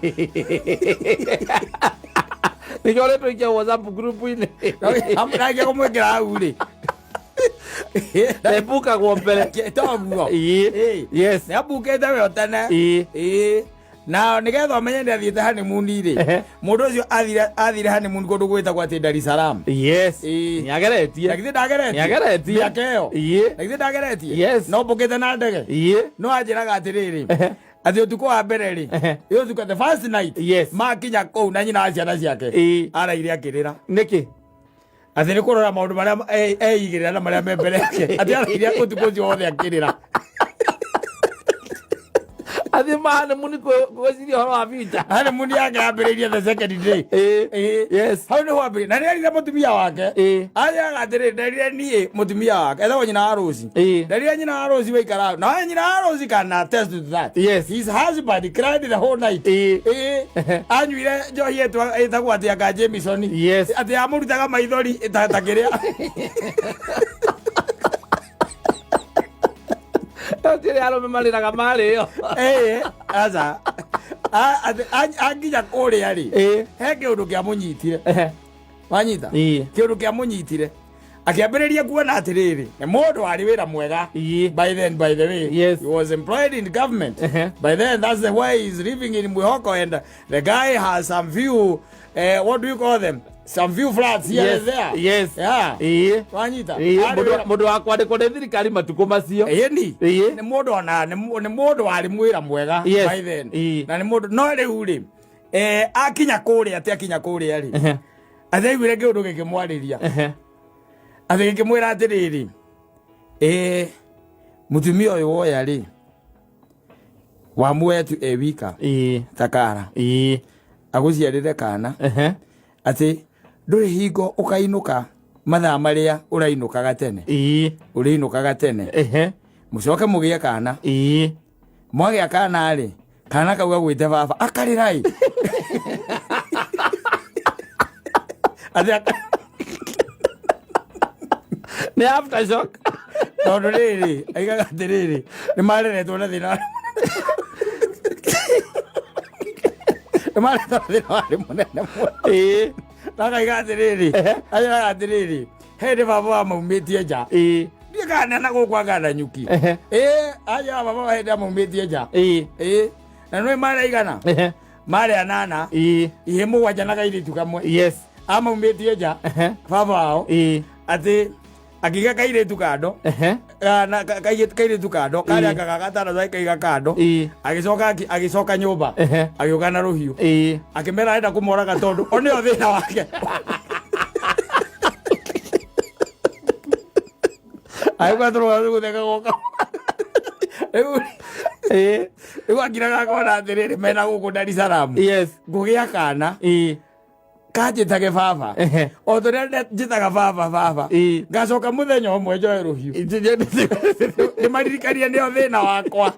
Nĩkĩo ũrĩa tũikia WhatsApp group-inĩ. Ndangĩaga kũmwĩkĩra hau rĩ. Ebukagwo mbere. Toguo. Yes. Nĩ ambukĩte we tene. Na nĩgetha ũmenye nĩ athiĩte honeymoon rĩ. Mũndũ ũcio athire honeymoon kũndũ gwĩtagwo atĩ Dar es Salaam. Yes. Nĩageretie. Na githĩ ndageretie? Nĩageretie. Mĩaka ĩyo. Na githĩ ndageretie? Yes. No mbũkĩte na ndege. No anjĩraga atĩrĩrĩ. Atĩ ũtukũ wa mbere rĩ. Ĩ ũtukũ the first night. Makinya kũu na nyina wa ciana ciake. Araire akĩrĩra. Nĩkĩ? Atĩ nĩ kũrora maũndũ marĩa eigĩrĩra na marĩa me mbere yake. Atĩ araire ũtukũ ũcio wothe akĩrĩra. Athiĩ ma honeymoon gwĩciria ũhoro wa future. Honeymoon yake yambĩrĩirie the second day. Yes. Hau nĩho ambĩrĩirie. Na nĩerire mũtumia wake. Anjĩraga atĩrĩrĩ, nderire niĩ mũtumia wake. Etagwo nyina wa Rose. Nderire nyina wa Rose waikara hau. Na nyina wa Rose can attest to that. His husband cried the whole night. Anyuire njohi ĩtagwo atĩ anga Jameson. Atĩ amũrutaga maithori ta kĩrĩa. Gũtirĩ arũme marĩraga marĩo. Aca. Anginya kũrĩa rĩ. He kĩũndũ kĩamũnyitire. Wanyita? Kĩũndũ kĩamũnyitire. Akĩambĩrĩria kuona atĩrĩrĩ, nĩ mũndũ warĩ wĩra mwega. By then, by the way, he was employed in government. By then, that's the way he's living in Mwihoko, and the guy has some few, what do you call them? Some few flats here Yes, and there. yes. Yeah. Ĩĩ. Wanyita. Ĩĩ, Arĩ wĩra- mũndũ wa kwandĩkwo nĩ thirikari matukũ macio. Ĩni. Ĩĩ. Nĩ mũndũ ona nĩ mũndũ warĩ mwĩra mwega Yes. by then. Ĩĩ. Na nĩ mũndũ no rĩu rĩ akinya kũrĩa atĩ akinya kũrĩa rĩ Ehe. atĩ aiguire kĩũndũ gĩkĩmwarĩria Ehe. atĩ gĩkĩmwĩra atĩrĩrĩ mũtumia ũyũ woya rĩ wamuoya tu e wika Ĩĩ. takara Ĩĩ. agũciarĩre kana Ehe. atĩ ndũrĩ hingo ũkainũka mathaa marĩa ũrainũkaga tene Ĩĩ. ũrĩinũkaga tene Ehe. mũcoke mũgĩe kana Ĩĩ. mwagĩa kana rĩ kana kau gagwĩte baba akarĩra ĩ atĩ Nĩ aftershock. Tondũ rĩrĩ aigaga atĩrĩrĩ nĩ mareretwo na thĩna nĩ mareretwo na thĩna warĩ mũnene mũno Ĩĩ. na akaiga atĩrĩrĩ anjĩraga atĩrĩrĩ he nĩ baba wamaumĩtie nja Ĩĩ. ndiĩ kana na gũkũ angana nyuki Ehe. ĩĩ anjĩraga baba wa hĩndĩ amaumĩtie nja Ĩĩ. ĩĩ na nĩ marĩ aigana Ehe. marĩ anana Ĩĩ. ihe mũgwanja na kairĩtu kamwe Yes. amaumĩtie nja Ehe. baba wao Ĩĩ. atĩ akiga kairĩtu kando Ehe. na kairĩtu kando karĩa Ĩĩ. kaga gatano akaiga kando Ĩĩ. agĩcoka agĩcoka nyũmba Ehe. agĩũka na rũhiũ Ĩĩ. akĩmera arenda kũmoraga tondũ o nĩo thĩna wake agĩũka tũrũga gũtheka goka rĩu Ĩĩ. rĩu akiraga akona atĩrĩrĩ mena gũkũ Dar es Salaam Yes. ngũgĩa kana Ĩĩ. Kanjĩtage baba Ehe. O tũrĩa njĩtaga baba baba Ĩĩ. Ngacoka mũthenya ũmwe njoe rũhiũ ndĩmaririkanie nĩo thĩna wakwa.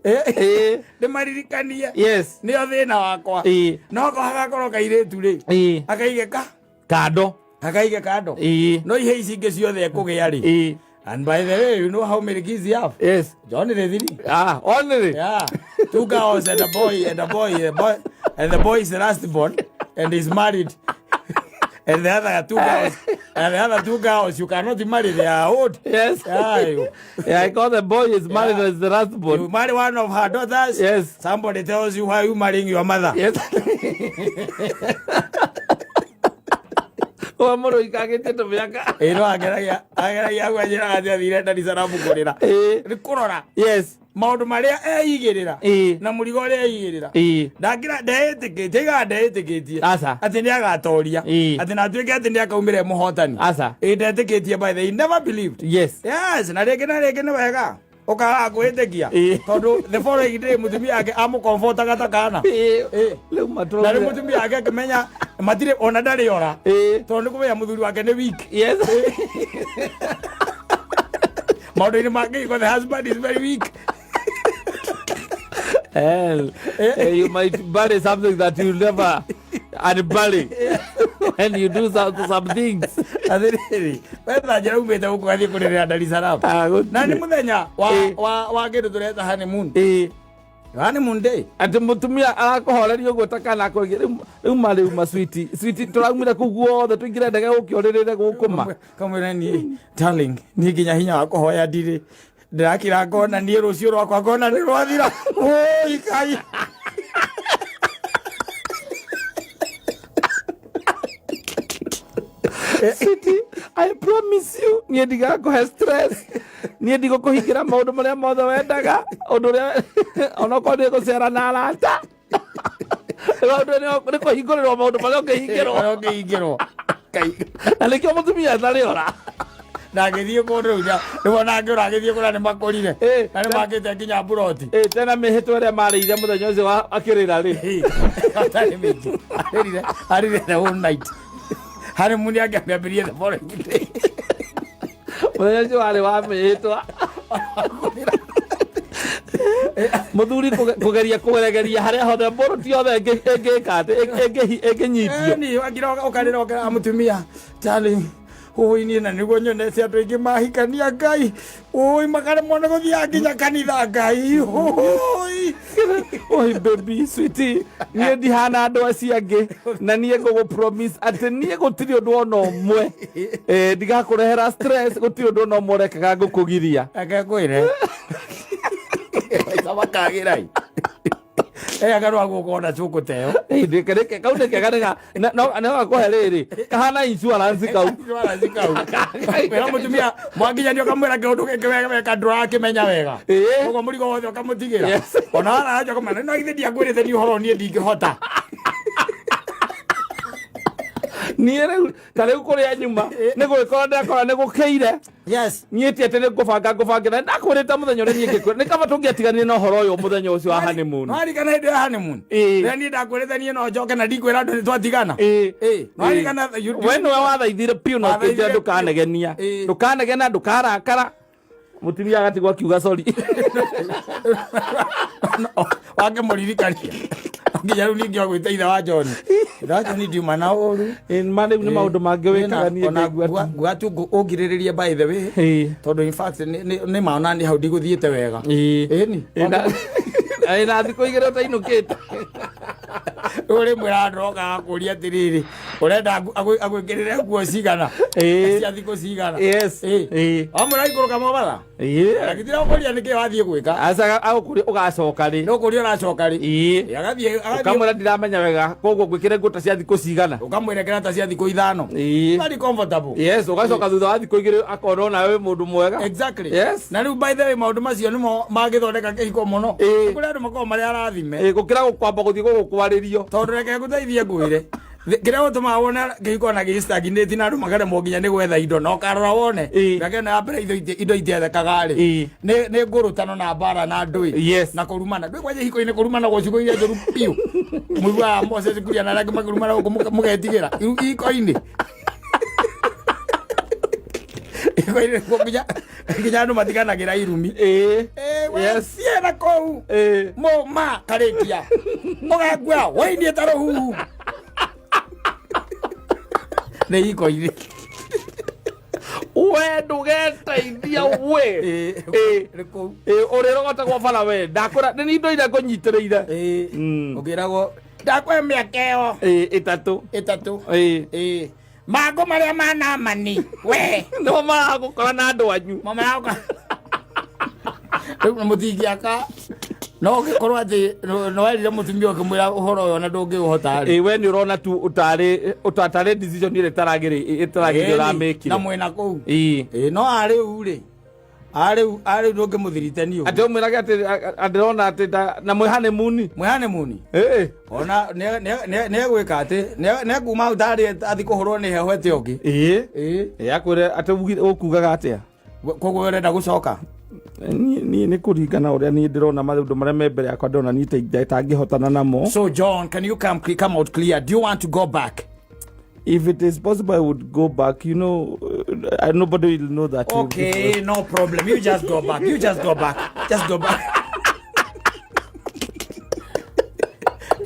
Ĩĩ. Ndĩmaririkanie Yes. nĩo thĩna wakwa Ĩĩ. no ko hagakorwo kairĩtu rĩ Ĩĩ. akaige ka Kando. Akaige kando Ĩĩ. no ihe ici ingĩ ciothe ekũgĩa rĩ. Ĩĩ. And by the way, you know how many kids you have? Yes. John the three. Ah, only. Yeah, two girls and a boy, and a boy, a boy, and the boy is the last born, and is married. And the other two girls, and the other two girls, you cannot marry. They are old. Yes. Yeah, you, Yeah, I got the boy is married Yeah. as the last born. You marry one of her daughters. Yes. Somebody tells you why you marrying your mother. Yes. Wa mũrũ ikagĩte tũmĩaka. Ĩĩ no ageragia ageragia gwanjĩraga atĩ athire Dar es Salaam kũrĩra. Ĩĩ. Nĩ kũrora Yes. maũndũ marĩa eigĩrĩra Ĩĩ. na mũrigo ũrĩa eigĩrĩra. Ĩĩ. Ndakĩra ndeĩtĩkĩtie aigaga ndeĩtĩkĩtie Aca. atĩ nĩ agatoria Ĩĩ. atĩ na atuĩke atĩ nĩ akaumĩra e mũhotani. Aca. Ĩĩ ndetĩkĩtie by the way, he never believed. Yes. Yes, na rĩngĩ na rĩngĩ nĩ wega ũkaga kwĩtĩkia Ĩĩ. tondũ the following day mũtumia ake amũkombotaga ta kana. Ĩĩ. Ĩĩ. Rĩu Na rĩu matũraumire. mũtumia ake akĩmenya matirĩ ona ndarĩ ora Ĩĩ. tondũ nĩ kũmenya mũthuri wake nĩ weak Yes. maũndũ-inĩ ma kĩhiko the husband is very weak. Hell, you might bury something that you never unbury when you do some things. Atĩrĩrĩ wetha njĩra umĩte gũkũ gathiĩ kũrĩrĩra Dar es Salaam Ah, gũtirĩ. Na nĩ mũthenya wa Ĩĩ. wa kĩndũ tũreta honeymoon. Ĩĩ. Honeymoon day. Atĩ mũtumia arakũhoreria ũguo ta kana akũrĩgie rĩu ma rĩu ma switi switi tũraumire kũu guothe tũingĩre ndege gũkĩ ũrĩrĩre gũkũ ma. Kamwĩra niĩ darling niĩ nginya hinya wa kũhoya ndirĩ ndĩrakira ngona niĩ rũciũ rwakwa ngona nĩ rwathira ũi kai. Sweetie, I promise you niĩ ndigakũhe stress niĩ ndigũkũhingĩra maũndũ marĩa mothe wendaga ũndũ ũrĩa onokorwo nĩ gũcera na arata ũndũ nĩ kũhingũrĩrwo maũndũ marĩa ũngĩhingĩrwo. Marĩa ũngĩhingĩrwo. Na nĩkĩo mũtumia atarĩ ora. Na agĩthiĩ kũndũ rĩu nĩwona angĩũra agĩthiĩ kũrĩa nĩ makũrire Ĩĩ. na nĩ makĩte nginya mburoti. Ĩ tena mĩhĩtwa ĩrĩa marĩire mũthenya ũcio wa akĩrĩra rĩ. Atarĩ mĩingĩ arĩrire arĩrire the whole night honeymoon yake amĩambĩrĩrie the following day. Mũthenya ũcio warĩ wa mĩhĩtwa mũthuri kũgeria kũgeregeria harĩa hothe mbũrũti yothe ĩngĩka atĩ ĩngĩnyitio. Ni wakira ũkarĩra ũkera mũtumia darling ũi niĩ na nĩguo nyonete andũ aingĩ mahikania ngai ũi makaremwo nĩ gũthiaga nginya kanitha ngai ũi. Oi baby sweetie niĩ ndihana andũ acio angĩ na niĩ ngũgũ promise atĩ niĩ gũtirĩ ũndũ ona ũmwe ndigakũrehera stress gũtirĩ ũndũ ona ũmwe ũrekaga ngũkũgiria. Reke ngwĩre maica makagĩra ĩ. Agarwo gũkona cũkũ teo. Reke kau nĩ kega nĩga no gakũhe rĩrĩ kahana insurance kau. Insurance kau. Wĩra mũtumia mwakinyanio ũkamwĩra kĩũndũ gĩkĩ wega weka ndũrakĩmenya wega. Koguo mũrigo wothe ũkamũtigĩra. Ona wara aja kũmena no githĩ ndiakwĩrĩte niĩ ũhoro niĩ ndingĩhota. Niĩ rĩu ta rĩu kũrĩa nyuma nĩ gũgĩkorwo ndakora nĩ gũkĩire. Yes. Niĩ ti atĩ nĩ ngũbanga ngũbangĩra ndakwĩrĩte mũthenya ũrĩa niĩ ngĩkwĩra nĩ kaba tũngĩatiganire na ũhoro ũyũ mũthenya ũcio wa honeymoon. Nĩwaririkana hĩndĩ ya honeymoon? Rĩrĩa niĩ ndakwĩrĩte niĩ no njoke na ndikwĩra andũ nĩ twatigana. Nĩwaririkana We nĩwe wathaithire biũ na ũkĩnjĩra ndũkanegenia. Ndũkanegena ndũkarakara. Mũtumia agatigwo akiuga sorry. Wake mũririkania. Nginya rĩu ningĩ agwĩta ithe wa John. Ithe wa John ndiuma na ũru. Ma rĩu nĩ maũndũ mangĩ wĩkaga niĩ ngaigua nguga tu ũngirĩrĩrie by the way. Tondũ in fact nĩ ma ona niĩ hau ndigũthiĩte wega. Ĩni. Na thikũ igĩrĩ ũtainũkĩte. Rĩu rĩmwe andũ kũria atĩrĩrĩ, ũrenda agwĩkĩrĩre nguo cigana? Cia thikũ cigana? Yes. Wamwĩra aikũrũka Mobatha? Agĩtira gũkũria nĩkĩ wathiĩ gwĩka? Aca agũkũria ũgacoka rĩ. No kũria ũracoka rĩ. Agathiĩ Ũkamwĩra ndiramenya wega koguo ngwĩkĩre nguo ta cia thikũ cigana. Ũkamwĩra kĩra ta cia thikũ ithano. Very comfortable. Yes, ũgacoka thutha wa thikũ igĩrĩ akona onawe wĩ mũndũ mwega. Exactly. Yes. Na rĩu by the way maũndũ macio nĩmo mangĩthondeka kĩhiko mũno. Kũrĩ andũ makoragwo marĩ arathime. Gũkĩra gũkwamba gũthiĩ gũgũkwarĩrio. Tondũ reke ngũteithie ngwĩre. Kĩrĩa gĩtũmaga wone kĩhiko na gĩ-stagnate na andũ makaremwo nginya nĩ gwetha indo na ũkarora wone mĩaka ĩno ya mbere indo itiethekaga rĩ nĩ ngũrũtano na mbara na ndũĩ na kũrumana ndũĩ kwanja ihiko-inĩ kũrumana gwa ciugo iria njũru biũ mũiguaga Moses Kuria na arĩa angĩ makĩrumana gũkũ mũgetigĩra ihiko-inĩ ihiko-inĩ nĩkuo nginya andũ matiganagĩra irumi. Yes. Ciena kũu mũma karĩkia ũgakua wainie ta rũhuhu nĩ ihiko-inĩ. We ndũgeteithia we. Ũrĩrogotagwo bara we ndakwĩra nĩ indo iria ngũnyitĩrĩire. Ũkĩragwo ndakũhe mĩaka ĩyo ĩtatũ. Ĩtatũ. Mangũ marĩa ma Naamani we nĩmo maragũkora na andũ anyu. Mo maragũkora. Rĩu mũtingĩaka no ũgĩkorwo atĩ no werire mũtumia ũkĩmwĩra ũhoro ũyũ na ndũngĩũhota rĩ. We nĩ ũrona tu ũtarĩ decision ĩrĩa ĩtaragĩrĩ ũramĩkire. Na mwĩna kũu. No arĩu rĩ. Arĩu ndũngĩmũthirite niĩ. Atĩ ũmwĩrage atĩ ndĩrona atĩ na mwĩ honeymoon. Mwĩ honeymoon. Ona nĩ egwĩka atĩ nĩ ekuma hau tarĩ athiĩ kũhũrwo nĩ heho ete ũngĩ. Akwĩre atĩ ũkugaga atĩa? Koguo ũrenda gũcoka? Niĩ nĩ kũringana ũrĩa niĩ ndĩrona maũndũ marĩa me mbere yakwa ndĩrona niĩ itangĩhotana namo. So John, can you come out clear? Do you want to go back? If it is possible, I would go back. You know, nobody will know that. Okay, no problem. You just go back. You just go back. Just go back.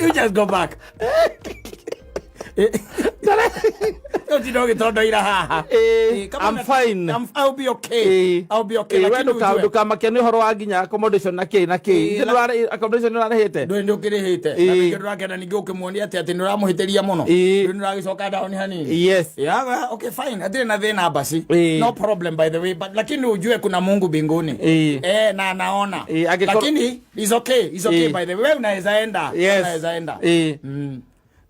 You just go back. Ũtinda ũgĩtondoira haha. I'm fine. I'll be okay. I'll be okay. We ndũkamakia nĩ ũhoro wa nginya accommodation na kĩ na kĩ. Accommodation nĩ ũrarĩhĩte? Ndũĩ nĩ ũkĩrĩhĩte. Na ningĩ ndũrakĩenda ningĩ ũkĩmuonia atĩ nĩ ũramũhĩtĩria mũno. Ndũĩ nĩ ũragĩcoka down hanini. Yes. Yeah, okay fine. Hatirĩ na thĩna basi. No problem by the way. But lakini ujue kuna Mungu mbinguni. Na anaona. Lakini it's okay. It's okay by the way. Wewe unaweza enda. Unaweza enda.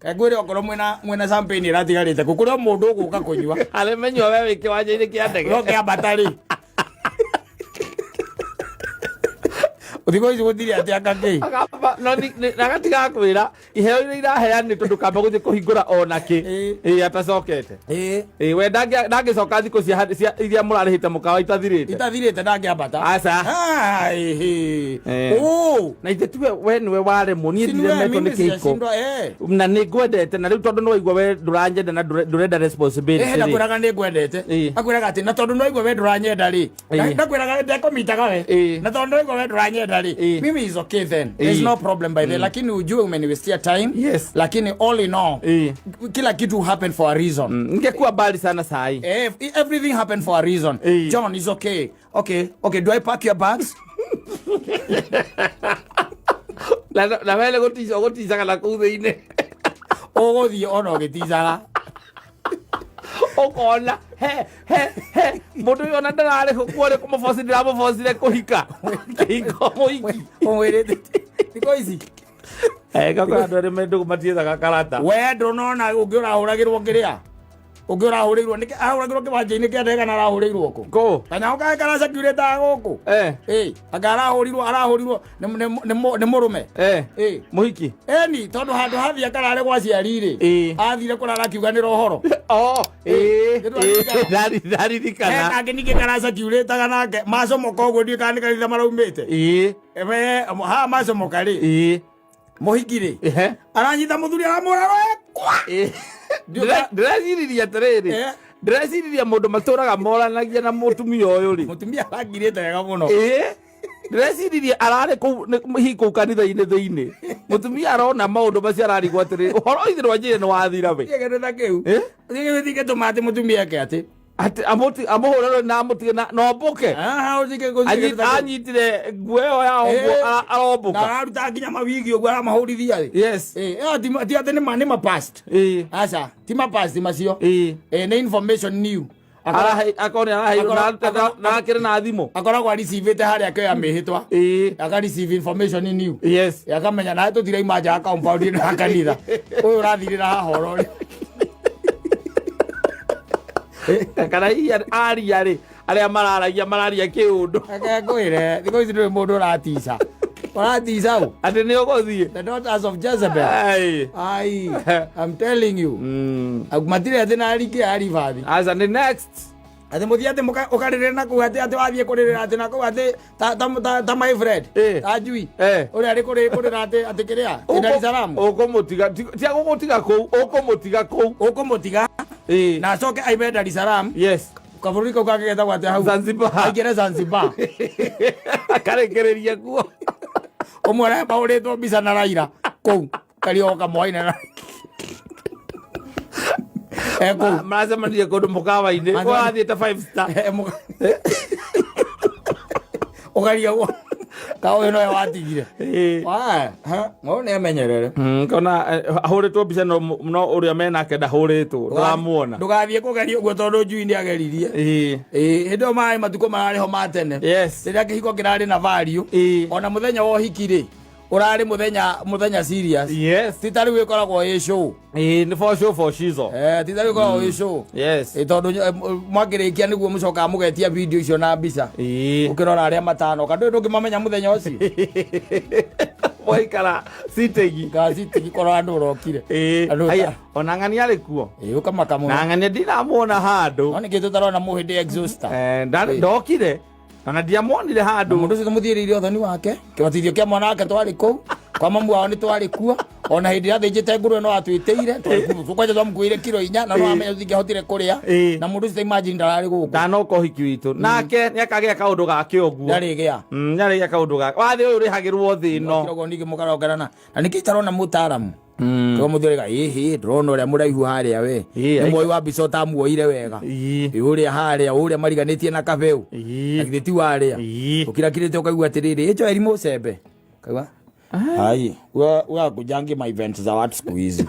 Kaingwire okorwo mwina champagne ĩratigarĩte kũ kũrĩ o mũndũ ũgũka kũnyua. Arĩmenyua we wĩ kĩwanja-inĩ kĩa ndege. No kĩambata rĩ. Thikũ ici gũtirĩ atĩ anga kĩ. Akamba, no na agatiga kwĩra iheo iria iraheanĩtwo ndũkamba gũthiĩ kũhingũra ona kĩ. Atacokete. We ndangĩcoka thikũ cia iria mũrarĩhĩte mũkawa itathirĩte. Itathirĩte ndangĩambata. Aca. Na ithe tuwe we nĩwe waremwo niĩ ndiremetwo nĩ kĩhiko. Na nĩ ngwendete na rĩu tondũ nĩwaigua we ndũranyenda na ndũrenda responsibility. Ndakwĩraga nĩ ngwendete. Akwĩraga atĩ na tondũ nĩwaigua we ndũranyenda rĩ. Ndakwĩraga ndekũmitaga we. Na tondũ nĩwaigua we ndũranyenda rĩ. Mimi is okay then. There's no problem by the lakini ujue umeniwastia time. Yes. Lakini all in all kila kitu happen for a reason. Ningekuwa mbali sana sahi. Everything happened for a reason. John is okay. Okay. Okay, do I pack your bags? Na wele gũticaga na kũu thĩinĩ. Ũgũthiĩ ona ũgĩticaga. Ũkona he he he mũndũ ũyũ ona ndararĩ kuo rĩ kũmũboci ndĩramũbocire kũhika. Kĩhiko mũhiki. Ũmwĩrĩte thikũ ici. Kako andũ arĩa me ndũgũ matiethaga karata. We ndũnona ũngĩ ũrahũragĩrwo kĩrĩa, ũngĩ ũrahũrĩirwo nĩ ahũragĩrwo kĩwanja-inĩ kĩa ndege kana arahũrĩirwo kũ? Kũ? Kanyamũ kangĩ karacekirĩtaga gũkũ. Ĩ anga arahũrirwo nĩ mũrũme. Ĩ. Mũhiki. Eni tondũ handũ hathiĩ akarare gwa aciari rĩ, athire kũrara akiuganĩra ũhoro. Oh, Ĩ, nĩtwaririkana. Ndaririkana. Kangĩ ningĩ karacakiurĩtaga nake macomoka ũguo, ndiũĩ kana nĩ kanitha maraumĩte. We haha macomoka rĩ, mũhiki rĩ, aranyita mũthuri, aramũra kwa. Ndĩreciriria atĩrĩrĩ, ndĩreciriria mũndũ matũraga moranagia na mũtumia ũyũ rĩ. Mũtumia arangirĩte wega mũno. Ndĩreciririe ararĩ kũu hihi kũu kanitha-inĩ thĩinĩ, mũtumia arona maũndũ macio, ararigwo atĩrĩrĩ, ũhoro ithe rwanjĩrĩ nĩ wathira we. Gĩkĩndũ ta kĩu gĩgĩtũma atĩ mũtumia eke atĩ Atĩ amũhũre na amũtige na ombũke. Aha, ũtige gũthiĩ kĩndũ ta kĩu. Anyitire nguo ĩyo ya ũguo. Na arombũka. Araruta nginya mawigi ũguo, aramahũrithia rĩ. Ĩyo ti atĩ nĩ ma past. Aca, ti ma past macio. Nĩ information new. Akorwo nĩ araheirwo na akĩrĩ na thimũ. Akoragwo areceivĩte harĩa akĩoya mĩhĩtwa. Aka receive information new. Akamenya nawe tũtiraima nja ya compound ĩno ya kanitha. Ũyũ ũrathirĩra haha ũrori. Kana hihi aria rĩ, arĩa mararagia mararia kĩũndũ. Reke ngwĩre, thikũ ici ndũrĩ mũndũ ũratica. Ũratica ũ? Atĩ nĩ ũgũthiĩ. The daughters of Jezebel. Ai. Ai, I'm telling you. Matirĩ atĩ na ringĩ ya ribathi. Aca, nĩ next. Atĩ mũthiĩ atĩ ũkarĩrĩra na kũu, atĩ wathiĩ kũrĩrĩra atĩ na kũu atĩ ta my friend. Ta njui. Ũrĩa arĩ kũrĩra atĩ kĩrĩa? Atĩ Dar es Salaam. Ũkũmũtiga, tia gũgũtiga kũu, ũkũmũtiga kũu. Ũkũmũtiga na acoke aime Dar es Salaam. Kabũrũri kau kangĩ getagwo atĩa hau? Zanzibar. Aingĩre Zanzibar. Akarĩkĩrĩria kuo. Ũmwe ũrĩa mahũrĩtwo mbica na Raila kũu kario kamwaine na kũu. Maracemanirie kũndũ mũkawa-inĩ. Ũrathiĩte five star. Ũkaria ka ũyũ nowe watigire. Ũyũ nĩ amenyerere. Kona ahũrĩtwo mbica, no ũrĩa menake ndahũrĩtwo, ndũramuona. Ndũgathiĩ kũgeria ũguo tondũ njui nĩ ageririe. Hĩndĩ ĩyo marĩ matukũ mararĩ ho ma tene, rĩrĩa kĩhiko kĩrarĩ na value. Ona mũthenya wa ũhiki rĩ, ũrarĩ mũthenya serious. Ti ta rĩu ĩkoragwo ĩ show. Nĩ for show, for shizo. Ti ta rĩu ĩkoragwo ĩ show. Tondũ mwakĩrĩkia nĩguo mũcokaga mũgetia video icio na mbica. Ũkĩrora arĩa matanoka ndũĩ ndũngĩmamenya mũthenya ũcio. Mwaikara sitegi. Gacitigi korwo andũ ũrokire. Andũ Aya, ona ng'ani arĩ kuo. Ũkamaka mũno. Na ng'ani ndiramuona handũ. No nĩkĩ tũtarona mũhĩndĩ exhauster? Ndokire ona ndiamuonire handũ. Mũndũ ũcio tũmũthiĩrĩire ũthoni wake, kĩbatithio kĩa mwana wake twarĩ kũu, kwa mamu wao nĩ twarĩ kuo, ona hĩndĩ ĩrĩa athĩnjĩte ngũrwe no atwĩtĩire, twarĩ kuo kwanja twamũkuĩire kiro 4 na no amenya tũtingĩahotire kũrĩa. Na mũndũ ũcio ta imagine ndararĩ gũkũ. Ndanoka ũhiki witũ nake nĩ akagĩa kaũndũ gake ũguo. Ndarĩgĩa. Nĩarĩgĩa kaũndũ gake wathĩ ũyũ ũrĩhagĩrwo thĩ ĩno. Kirogo ningĩ mũkarongerana na nĩkĩ itarona mũtaaramu. Kirogo mũthuri ĩhĩ, ndĩrona ũrĩa mũraihu harĩa we. Nĩ mwoi wa mbica ũtamuoire wega. Ũrĩa harĩa, ũrĩa mariganĩtie na kabeu. Na githĩ ti warĩa. Ũkirakirĩte ũkaigua atĩrĩrĩ, ĩ Joel Mũcembe. Kaigua? Ai, wewe akujangi ma events za watu siku hizi.